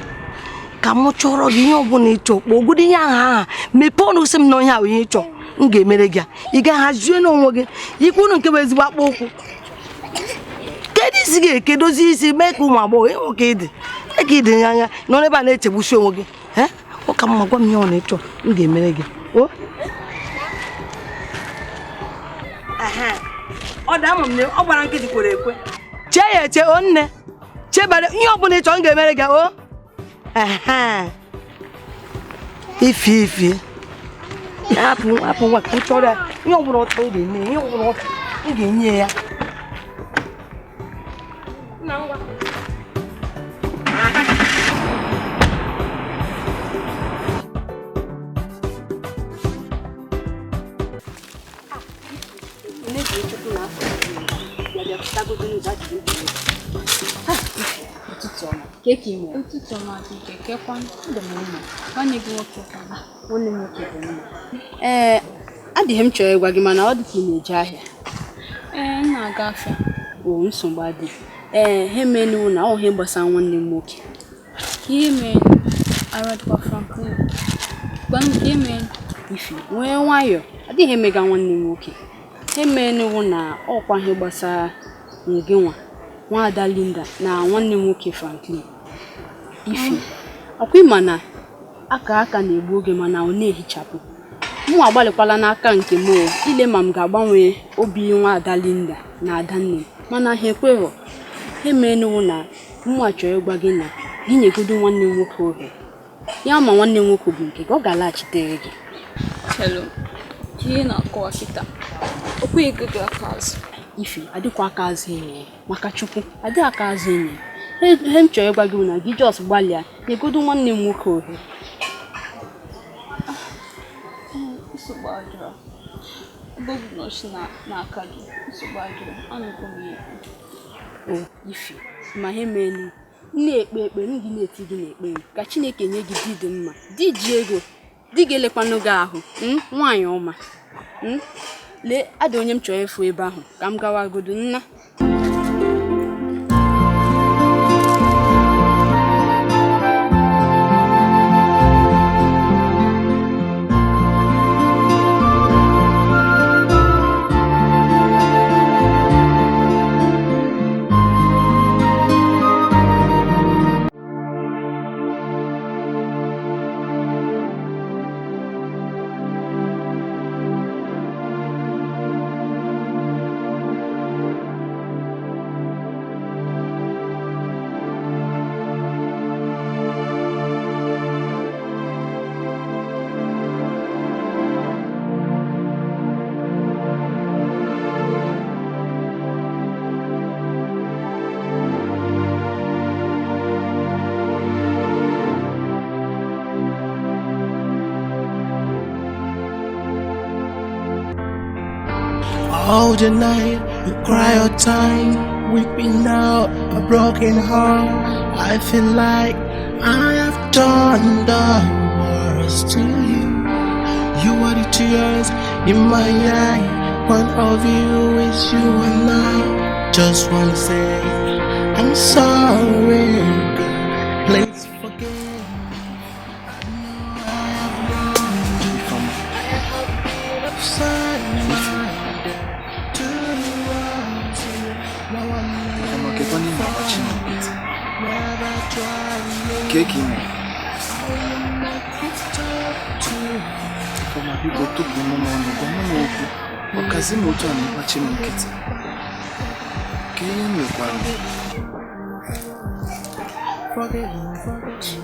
Ka m chọrọ gị ihe ọbụla ị chọọ, kpọọ ogodo ihe ahụ aha, mepee ọnụ sị m na onye ahụ ihe ị chọọ, m ga-emere gị ya. Ị ga-ahazie n'onwe gị, yikwa unu nke bụ ezigbo akpụ ụkwụ. Kedu isi ga-eke dozie isi mee ka ụmụ agbọghọ ịhụ ka ị dị, ka ị dị anya nọ n'ebe a na-echegbusi onwe gị. Ọ ka mma gwa m ihe ọ na-ịchọ, m ga-emere gị. O? Ọ dị ama m na ọ gbara nkịtị kwere ekwe. Chee ya eche, o nne. Chebere ihe ọ bụla ị chọrọ, m ga-emere gị, o? Ife ife. Hapụ hapụ nwa ka ị chọrọ ya ihe ọbụla ọ chọrọ ị ga-eme ihe ọbụla ọ chọrọ ị ga-enye ya. Ụtụtụ ọma dị ike kekwa nwanne gị nwoke. Ee, adịghị m chọrọ ịgwa gị mana ọ dị ka ị na-eje ahịa. Ee, m na-aga afịa. O nsogbu adịghị. Ee, ha emenuwo na ọ ihe gbasara nwanne m nwoke. Ka ihe mere aradịkwa Franklin. Gwa m ka ihe mere. Ifi, nwee nwayọọ, adịghị emega nwanne m nwoke. Ha emenuwo na ọkwa ihe gbasara ngị nwa nwaada Linda na nwanne m nwoke Franklin. Ifi, ọkwa ịma na aka aka na-egbu oge mana ọ na-ehichapụ. Mụ agbalịkwala n'aka nke m ile ma m ga-agbanwe obi nwaada Linda na adanne m mana ha ekwerọ. Ha emenuwo na mụ chọrọ ịgwa gị na gị nyegodo nwanne m nwoke ohere. Ya ma nwanne m nwoke bụ nke gị, ọ ga-alaghachitere gị. Hello, ka ihe na-akọwa kịta. Okwu ego gị aka azụ. Ifi, adịkwa aka azụ enyi maka Chukwu, adịghị aka azụ enyi. Ihe m chọrọ ịgwa gị bụ na gị just gbalịa nyegodo nwanne m nwoke ohere. Nsogbu adịrọ. Ebe ọ bụ na ọ si n'aka gị, nsogbu adịrọ. Anụgo m ya. O Ifi, ma ihe meenu m na-ekpe ekpere m gị na-eti gị n'ekpere ka Chineke nye gị di dị mma, di ji ego, di ga-elekwanụ gị ahụ, nwaanyị ọma. Lee, adị onye m chọrọ ịfụ ebe ahụ ka m gawagodo nna. All the night, you cry your time, weeping out a broken heart. I feel like I have done the worst to you. You are the tears in my eye. One of you is you and I. Just wanna say I'm sorry. Please forgive me. I know I have wronged you. I have been upside down. Keki me. Ifeoma biko tụpụ mụ n'ọnụ gwa mụ n'okwu ọkazi m otu a na-agbachi m nkịtị. Ka ihe m mekwara.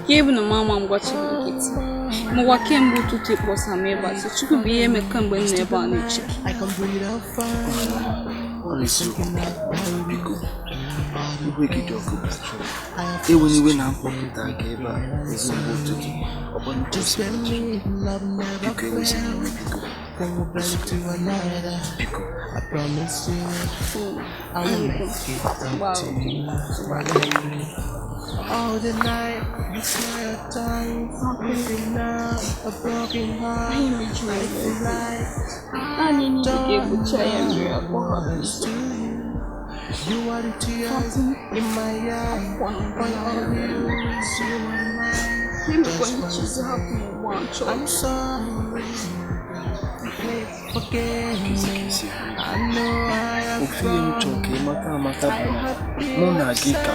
Ka ịbụ na mama m gbachi m nkịtị. Mụwa kemgbe ụtụtụ ịkpọsa m ebe a sị Chukwu bụ ihe eme kemgbe m nọ ebe a na-eche. Ọ eziokwu biko iwe gị dị ọkụ dajụọ. Ewena iwe na mkpọpụta gị ebe a ezigbo ụtụtụ biko ewezina iwe biko biko. All the night, you cry your time, weeping out a broken heart. I feel like Anyị niile ga-egbucha ya mmiri akpọ ha. You are the tears in my eye. One of you is you and I. Just wanna say I'm sorry. Please forgive me. I know I have Ofu ihe m chọrọ ka ị mata amata bụ na mụ na gị ka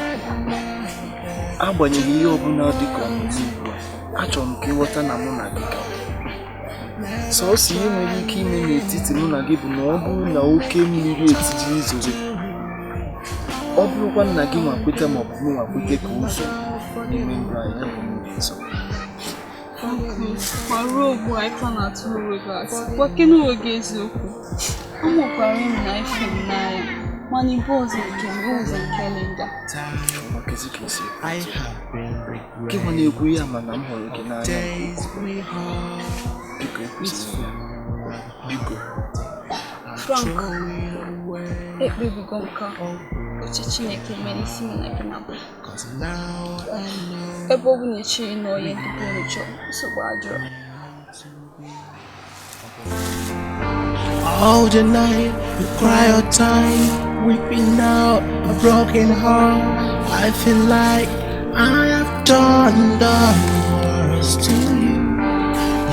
agbanyeghị ihe ọbụla dị ka ọmụmụ ugbu a, achọrọ m ka ịghọta na mụ na gị ka sọọsọ ihe nwere ike ime n'etiti mụ na gị bụ na ọ bụrụ na oke mmiri etiji izozo, ọ bụrụkwa nna gị nwa kweta ma ọ bụ mụ nwa kweta ka ụzọ n'ime ndụ anyị ya bụ mmiri nsọ. Ma ruo ugbu a ị ka na-atụ onwe gị asị. Gwakene onwe gị eziokwu. Amakwara m na ị fụ m n'anya. Mana ị bụrọzi nke m, ị wụzi nke Linda. Gị nwa na-ekwu ya mana m hụrụ gị n'anya nke ukwuu. Biko ekwusịla ya. Biko. Frank, ekpebigo m ka uche Chineke mee n'isi mụ na gị na-abụ. Ebe ọ bụ na ị chọghị ịnụ onye ndị be unu chọrọ, nsogbu adịrọ. All the night, you cry all time, weeping out a broken heart. I feel like I have done the worst to you.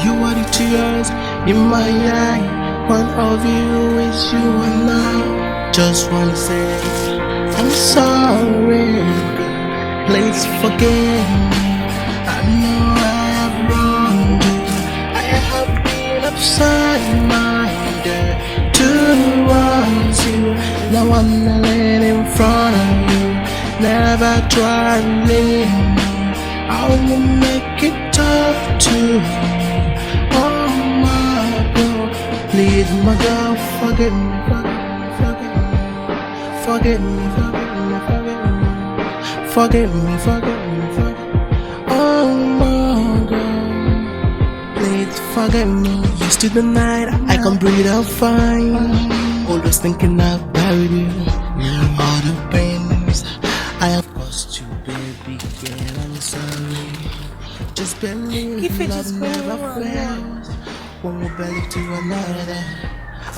You are the tears in my eye. One of you is you and I. Just wanna say I'm sorry. Please forgive me. I know I have wronged you. I have been upside-minded towards you. Now I'm laying in front of you. Never try to leave me. I will make it tough to you. Oh my God, please, my girl, forgive me, forgive me, forgive me, forgive me, forgive me, forgive me, forgive me. Oh my God, please forgive me. Used to the night, I can breathe out fine. Always thinking about you, all the pains I have caused you, baby girl. I'm sorry. Just believe If it love is never going on, fails. One will believe to another.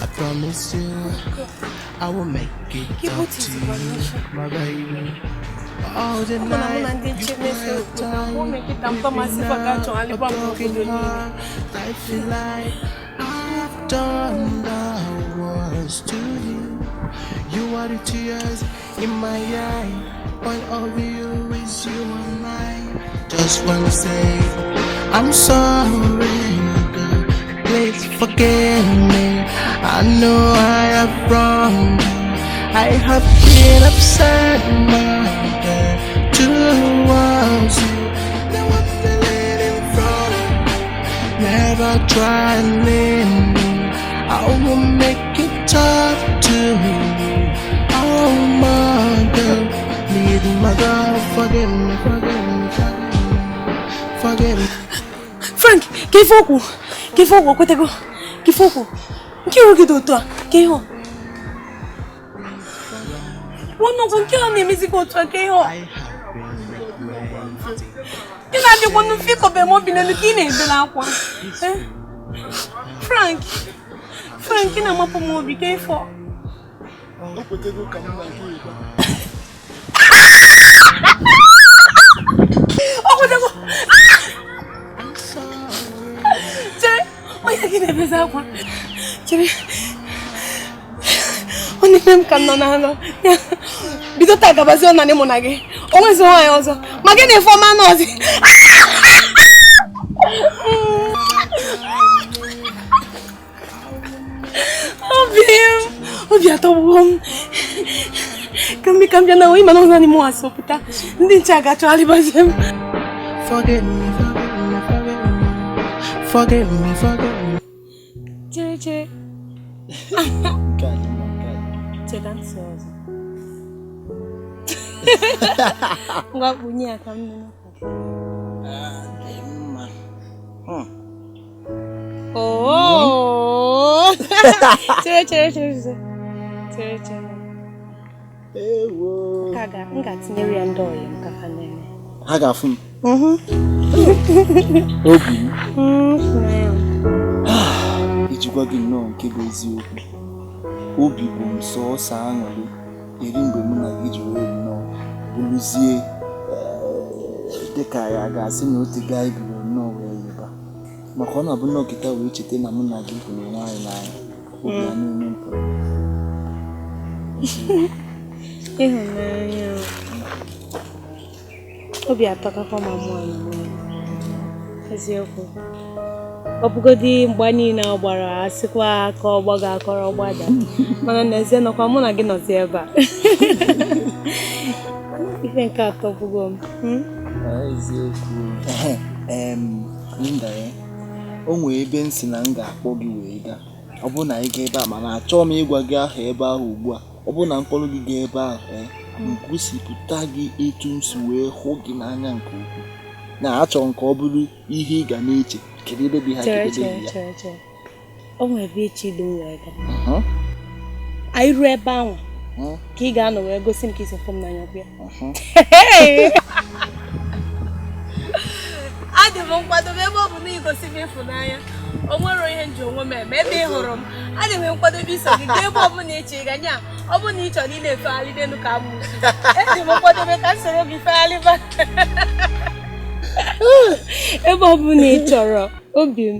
I promise you, I will make it Keep up what to is you, going my baby. All the Ọ bụ na mụ na night, ndị you nche cry na-ese your okwu na time, o mekịta mtọmasị weeping maka out achọghalịkwa a m n'obodo broken niile. heart. I feel like I've done the worst to you. You are the tears in my eye. One of you is you and I. Just wanna say I'm sorry, girl. Please forgive me. I know I have wronged you. I have been upset, my girl, towards you. Now I'm feeling in front of you. Never try and leave me. I will make it tough to you. Oh my girl, please, my girl, forgive me, forgive me, forgive me, forgive me. Frank, ka ife okwu, ka ife okwu, okwetego, ka ife okwu, nke ihu gị dị otu a, ka ihe ọ? Nnukwu nke ọ na-emezikwa otu a, ka ihe ọ? Ị na-adịkwa nnukwu ịkọbe m obi n'elu ka ị na-ebela akwa. Frank, Frank, ị na-amapụ m obi, ka ife ọ? Okwetego ka m na gị gwa. Okwetego. Chere, onye gị na-ebezi akwa. Chere, ọ na-eme m ka m nọ n'anọ. Bido taa gabazie ọnanị mụ na gị. O nwezi nwaanyị ọzọ. Ma gị na Ifeọma nọọsị. Obi m, obi atọgbuo m. Ka m bịa na ịma na ọ naanị mụ asọpụta. Ndị nche a ga-achọgharịbazie m. Forgive me, forgive me, forgive me, forgive me. Chere, chere. Nke a dị mma, nke a dị mma. Cheta ntị ọzọ. Ngwa kpunye ya ka m nụrụ. Dị mma. Oh! Chere, chere, chere, chere. Chere, chere. Ewo. M ga-atinyere ya ndị ọyị m ka ha nene. Ha ga-afụ m. Obi m. Iji gwa gị nnọọ nke bụ eziokwu, obi bụ m sọọsọ aṅụrị eri mgbe mụ na gị ji wee nnọọ bụrụzie dịka ya ga-asị na otu gaa ebiri nnọọ wee yiba. Maka ọ na-abụ nnọọ kịta wee cheta na mụ na gị hụrụ onwe anyị n'anya, obi a na-eme mpụ. Ịhụnanya obi atọkakwa ma mụ anyị eziokwu. Ọ bụgodi mgba niile ọ gbara asịkwa aka ọgbago akọrọ gbada, mana n'ezie nọkwa mụ na gị nọzi ebe a. Ife nke atọ bụgo m. Eziokwu. Linda ya o nwee ebe m si na m ga-akpọ gị wee gaa. Ọ bụrụ na anyị gaa ebe a, mana achọghị m ịgwa gị aha ebe ahụ ugbu a. Ọ bụrụ na m kpọrọ gị gaa ebe ahụ, m gosipụta gị etu m si wee hụ gị n'anya nke ukwuu. Na achọrọ m ka ọ bụrụ ihe ị ga na-eche, kedu ebe bụ ha, kedu ebe bụ ya. O nwere ebe echi idu m wee gaa. Anyị ruo ebe ahụ ka ị ga-anọ wee gosi m ka isi fụ m n'anya bịa. Adị m nkwadobe ebe ọ bụ na igosi m ịfụnanya. O nwere ihe nji onwe m eme ebe ị hụrụ m. Adị m nkwadobe iso gị gaa ebe ọ bụla ịchọ ịga nya. Ọ bụ na ị chọrọ ị na-efegharị n'elu ka amụsụ. Adị m nkwadobe ka m soro gị fegharịba. Ebe ọ bụla ị chọrọ, obi m.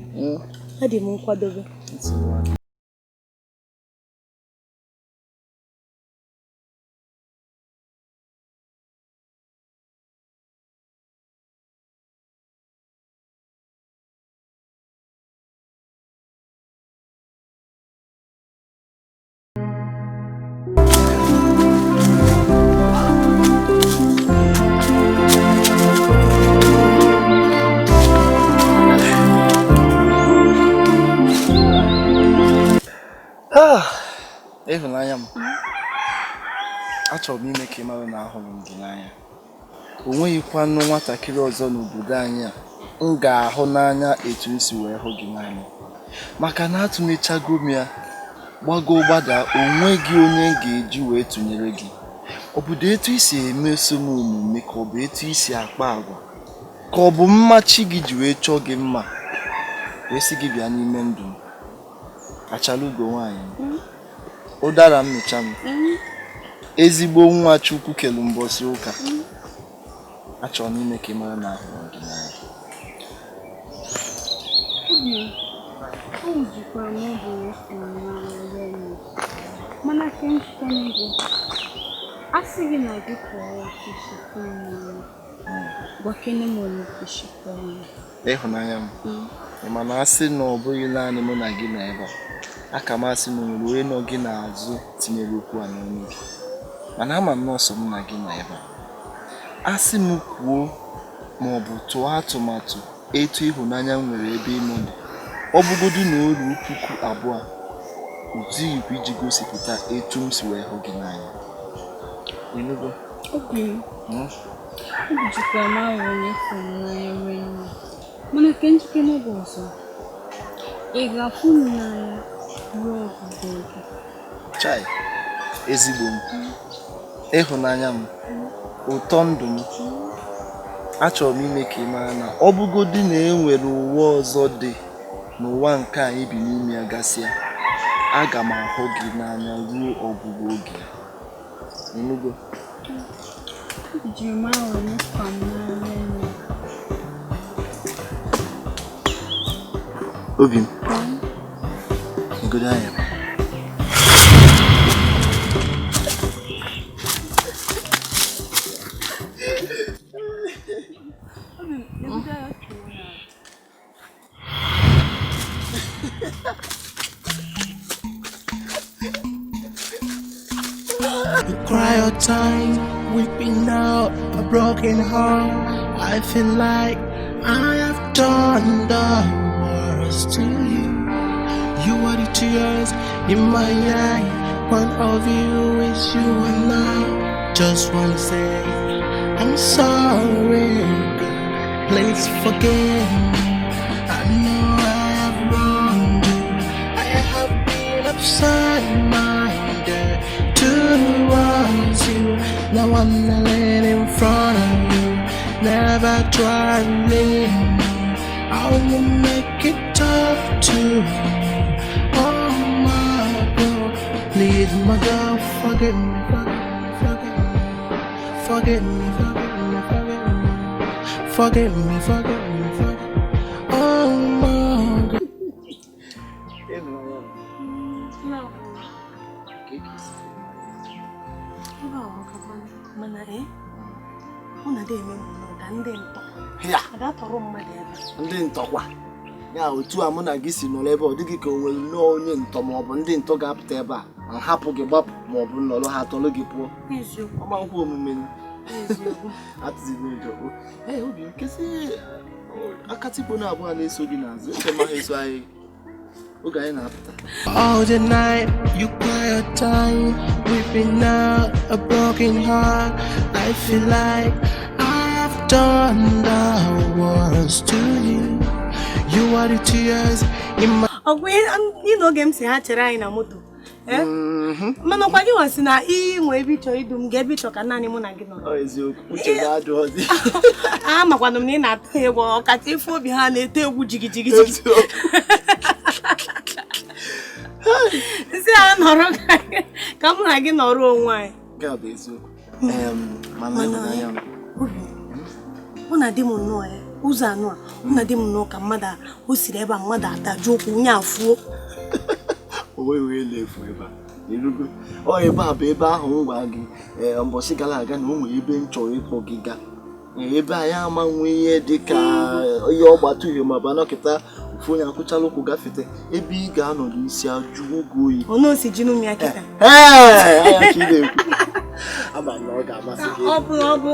Adị m nkwadobe. Ịhụnanya m, achọrọ m ime ka ị mara na ahụrụ m gị n'anya. O nweghịkwanụ nwatakịrị ọzọ n'obodo anyị a m ga-ahụ n'anya etu m si wee hụ gị n'anya. Maka na atụlechago m ya, gbago gbada, o nweghị onye m ga-eji wee tụnyere gị. Ọ bụdo etu i si emeso m omume, ka ọ bụ etu i si akpa agwa, ka ọ bụ mmachi gị ji wee chọọ gị mma wee sị gị bịa n'ime ndụ m. Achala ugo nwaanyị m, ụdara mmịcha m, ezigbo nwa Chukwu kelu mbọsị ụka. Achọrọ m ime ka ị mara na ahụrụ m gị n'anya. Mana ka gị a sị gị na gị kọọrọ gwakene m onye Ịhụnanya m, ị ma na asị na ọ bụghị naanị mụ na gị nọ ebe a, aka m asị na o nwere onye nọ gị n'azụ tinyere okwu a n'ọnụ gị, mana ama m nọọsụ mụ na gị nọ ebe a. Asị m kwuo ma ọ bụ tụọ atụmatụ etu ịhụnanya m nwere ebe ị nọ dị, ọ bụgodu na o ruo 2000, o zughịkwa iji gosipụta etu m si wee hụ gị n'anya. Ịnụgo? Obi m, obi jukwara m ahụ onye fụrụ m n'anya nwee nne. Mana ka njikere bụ ọzọ, ị ga-afụ m n'anya ruo ọgwụgwụ oge. Chai, ezigbo m, ịhụnanya m, ụtọ ndụ m, achọrọ m ime ka ị mara na ọ bụgodị na e nwere ụwa ọzọ dị n'ụwa nke anyị bi n'ime ya gasịa, aga m ahụ gị n'anya ruo ọgwụgwụ oge. Ịnụgo? Obi juru m ahụ onye fụrụ m n'anya nne. Obi m, negodo anya m. Obi m, negodo anya tụrụ n'ala. You cry all time, weeping out a broken heart. I feel like I have done the worst to you. You are the tears in my eye. One of you is you and I. Just wanna say I'm sorry. Please forgive me. I know I have wronged you. I have been upside-minded towards you. Now I'm kneeling in front of you. Never try to leave me. I will make it up to you. Oh my God, please, my girl, forgive me, forgive me, forgive me, forgive me, forgive me, forgive me, forgive me. Oh my God. Ịhụnanya m, ka esi Ebe a ọkakwanụ, mana ọ na-adị eme m nnọọ ka ndị ntọ. Ya. A ga-atọrọ mmadụ ebe a. Ndị ntọkwa ya, otu a mụ na gị si nọrọ ebe a, ọ dịghị ka o nwere nnọọ onye ntọ ma ọ bụ ndị ntọ ga-apụta ebe a ma hapụ gị gbapụ ma ọ bụ nọrọ ha tọrọ gị pụọ. Eziokwu. Ọ ma nkwa omume. Atụzina ụjọ. Ee, obi m kesị akatikpo na abụọ na-eso gị n'azụ eche ma ha eso anyị oge anyị na-apụta. All the night you cry your time, weeping out a broken heart. I feel like I have done the worst to you. You are the tears in my Ọgwụ ị oge m si ha chere anyị na moto. Mana ọkwa gị nwasị na ị nwee ebe ịchọ idu m ga ebe ịchọ ka naanị mụ na gị nọrọ. A makwanụ m na ị na-atụ egwu ọkacha ife obi ha na-eto egwu jigijigi. Nsị ha nọrọ ka mụ na gị nọrọ onwe anyị. Mụ na di m nnọọ ya ụzọ anụ a mụ na di m nnọọ ka mmadụ o siri ebe a mmadụ adajụ ụkwụ onye afuo. O na-efu ebe a ọ ebe a bụ ebe ahụ m gwa gị mbọchị gara aga na o nwere ebe m chọrọ ịkpọ gị gaa ebe anyị ama nwe ihe dị ka ihe ọgbata uhie ma bụ anọkịta ofu onye akwụchala ụkwụ gafete ebe ị ga-anọ n'isi ajụ oge oyi. Ama na ọ ga-amasị gị. Ọ bụ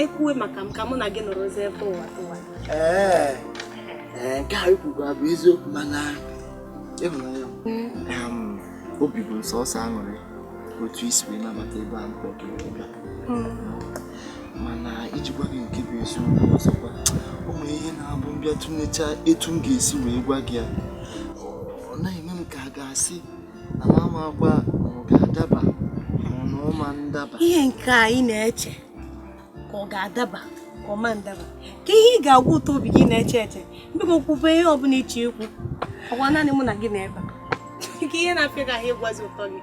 ekwuwe maka m ka mụ na gị nọrọzi ebe ụwa tụwa. Ee, nke a ikwukwa bụ eziokwu mana ịhụnanya m obi bụ sọsọ aṅụrị otu isi wee nabata ebe a mkpọ gị bịa. Mana iji gwa gị nke bụ eziokwu ọzọkwa o nwere ihe na-abụ mbịa tụnecha etu m ga-esi wee gwa gị ya ọ na-eme m ka a ga-asị na mama akwa ma ọ ga-adaba ma ọ na ọma ndaba. Ihe nke anyị na-eche ka ọ ga-adaba ka ọ ma ndaba ka ihe ị ga-agwa ụtọ obi gị na-eche eche biko kwube ihe ọ bụla iche ikwu ọkwa naanị mụ na gị na ebe a ka ihe na-afịa gị ahụ ịgwazi ụtọ gị.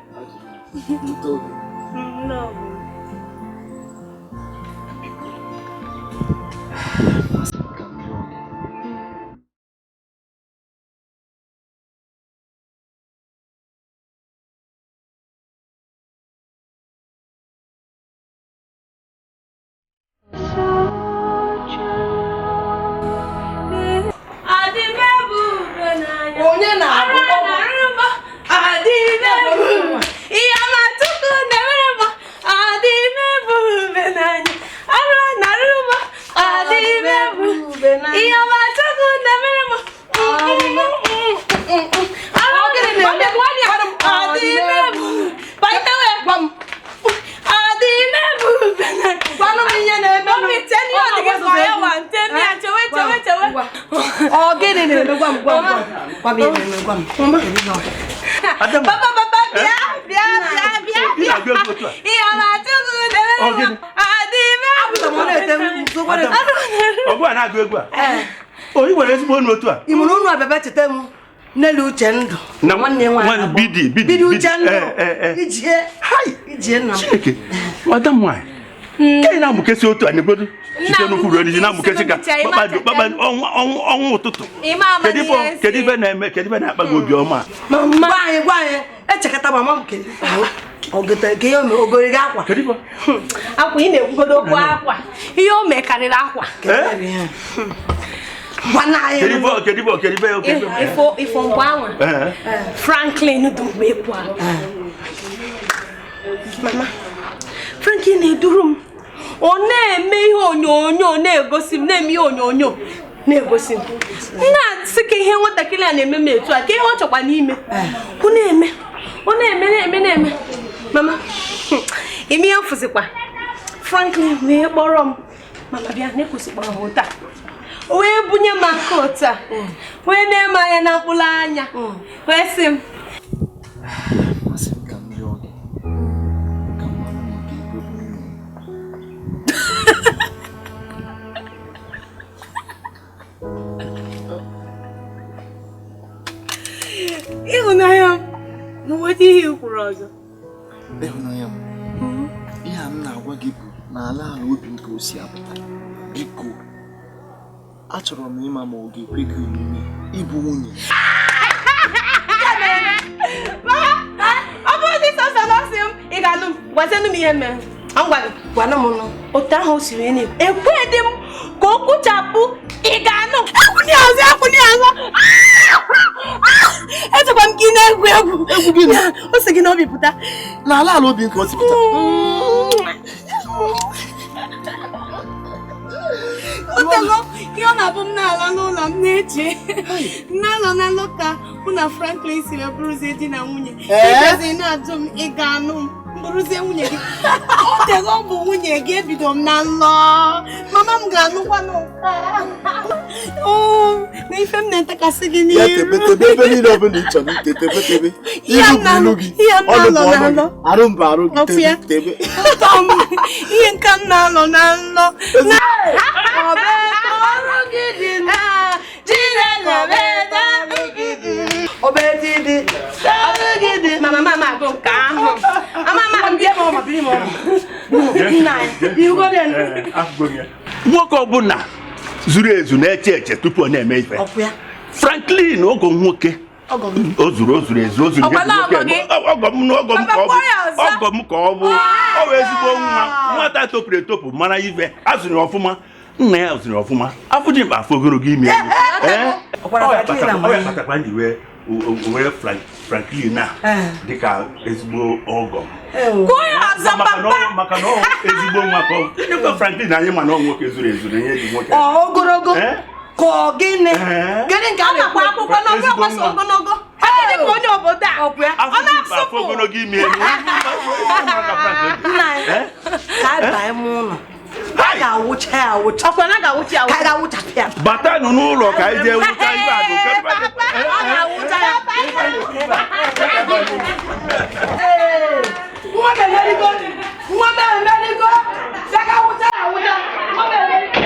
Onye na-abụ Onye nwere ezigbo ọnụ otu a? Ị mụrụ unu abịa cheta m n'elu uche ndụ na nwanne nwaanyị bidi uche ndụ ijie ijie nna m. Chineke, nwada m nwaanyị nke na-amụkesị otu a na-egodu site n'ukwu ruo n'isi na-amụkesị ka kpakpando ọnwụ ụtụtụ. Kedu ife na-eme kedu ife na-akpa gị obi ọma? Gwa anyị gwa anyị echekata mama m kedu ogori gị akwa. Akwa ị na-ekwugodo okwu akwa ihe o mekarịrị akwa. Ifo mgbe anwa Franklin dị mgbe ekwu ahụ. Mama Franklin na-eduru m ọ na-eme ihe onyonyo na-egosi m na-eme ihe onyonyo na-egosi m na-asị ka ihe nwatakịrị a na-eme m etu a ka ihe ọ chọkwa n'ime ọ na-eme ọ na-eme na-eme na-eme. Mama ime ihe mfụzikwa Franklin wee kpọrọ m mama bịa na-ekwesị kpọrọ m ụta wee bunye m aka otu a wee na-eme anya na mkpụrụ anya wee sị m ịhụnanya m nweta ihe i kwuru ọzọ. Ịhụnanya m ihe a m na-agwa gị bụ n'ala ala obi m ka o si apụta. Biko achọrọ m ịma ma ọ ga-ekwe gị omume ịbụ nwunye. Ọ bụrụ dị sọsọ n'ọsị m ị ga-alụ m gwazienụ m ihe mere. Gwana m nụ otu ahụ o siri na-ekwu ekwedị m ka o kwuchapụ ị ga-anụ ekwunye ọzọ ekwunye ọzọ. Echekwa m gị na-egwu egwu o si gị n'obi pụta n'ala ala obi nke o si pụta. Otego ihe ọ na-abụ m na-ala n'ụlọ m na-eche na-alọ na nlọ ka mụ na Franklin siri bụrụzie di na nwunye. Ịbịazi na-ajụ m ị ga-anụ m bụrụzie nwunye gị. Otego ọ bụ nwunye gị, ebido m na nlọ. Mama m ga-anụkwa n'ụka na ife m na-etekasị gị Ya n'iru. tebe tebe ebe niile ọbụla ị chọrọ ite, tebe tebe. Ihe Ilu m bụ ilu gị, ihe m ọnụ bụ na-alọ ọnụ na gị, nlọ. arụ m bụ arụ gị, Ọfụ tebe ya. tebe. Ụtọ m, ihe nka m na-alọ na nlọ. Mama mama agụ nke ahụ. Mama Nwoke ọbụla zuru ezu na-eche eche tupu ọ na-eme ife. Franklin ogo nwoke o zuru o zuru ezu, o zuru ihe Ọkwala nwoke ọgọ gị? Ọgọ m na ọgọ m ka ọ bụ, Papa, kpọọ ya ọzọ. ọgọ m ka ọ bụ. Ọ bụ ezigbo nwa, nwata topụrụ etopụ mara ife, azụrụ ya ọfụma, nna ya zụrụ ya ọfụma, afọ dị mkpa, afọ ogologo ime elu. Ee, Ọkwara ọ ya Franklin kpatakwa ama ọ ya kpatakwa m ji wee were Franklin a dịka ezigbo ọgọ m. Kpọọ ya ọzọ, Maka na papa. Maka na ọ ezigbo nwa ka ọ bụ. Ịdịkwa Franklin anyị ma na ọ nwoke zuru ezu na ihe ji nwoke. Ọ ogologo Eh? ka ọ gịnị? Gịnị nke a Ọ nakwa na-ekwu? akwụkwọ na ọbụrụ Ezigbo gbasa nwa. ogologo. Ọ dị ka onye obodo a. Ọkwa ya? Afọ dị mkpa, afọ ogologo ime elu. Maka Franklin. Nna anyị, Eh? ka anyị baa ime ụlọ. A ga-awụcha ya awụcha. Ọkwa na ga-awụcha ya Ka anyị ga-awụchapụ ya. Batanụ n'ụlọ ka anyị jee wụcha ibe agụ. Ka ebe Ọ ga-awụcha ya. Nwa m emerigo! Nwa m emerigo! Bịa ka awụcha ya awụcha! Nwa m emerigo!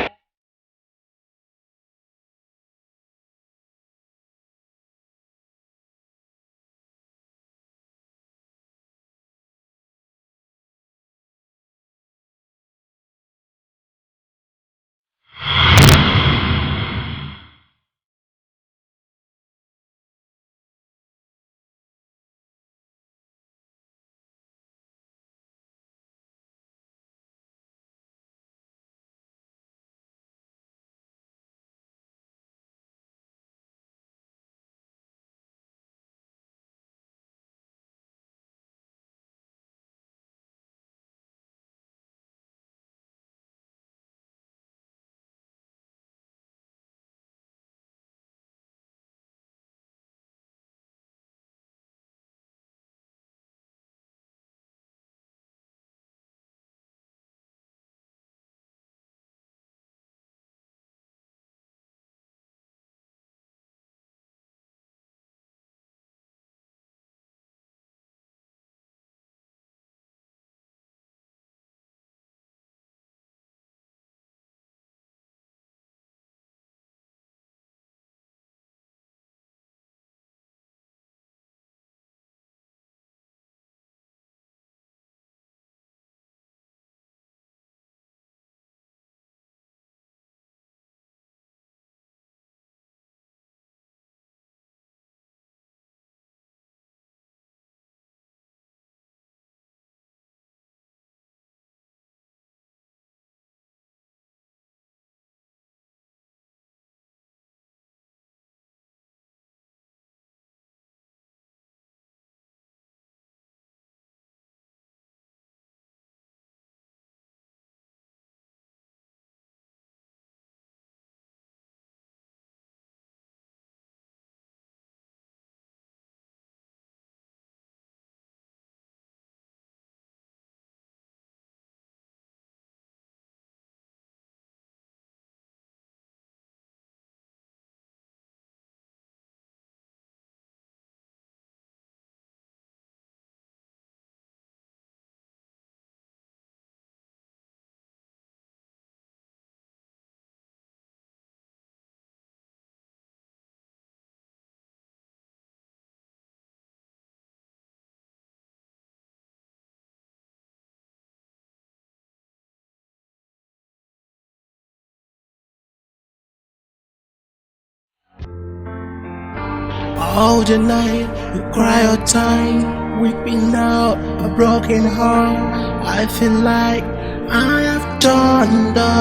All the night you cry your time, weeping out a broken heart. I feel like I have done the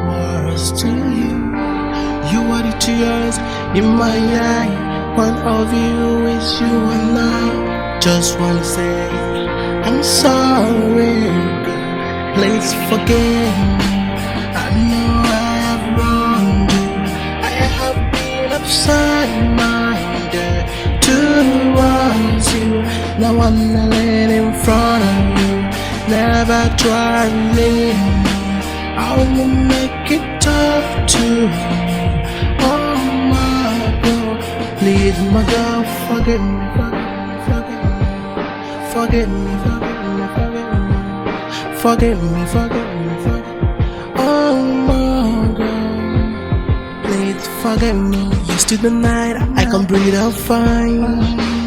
worst to you. You are the tears in my eye. One of you is you and I. Just wanna say I'm sorry. Please forgive me. I know I have Absent-minded towards you. Now I'm kneeling in front of you. Never try to leave me. I will make it up to you. Oh my girl, please, my girl, forgive me, forgive me, forgive me, forgive me, forgive me, forgive me, forgive me, forgive me. Oh my girl, please forgive me. Used to the night, I can breathe out fine.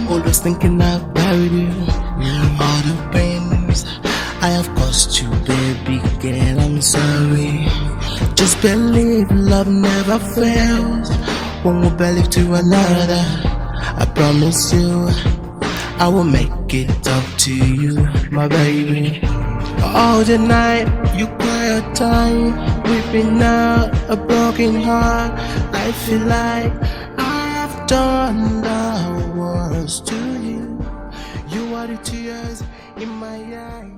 Always thinking about you. All the pains I have caused you, baby girl, I'm sorry. Just believe love never fails. One will believe to another. I promise you, I will make it up to you, my baby. All the night, you cry your time, weeping out a broken heart. I feel like I've done the worst to you. You are the tears in my eyes.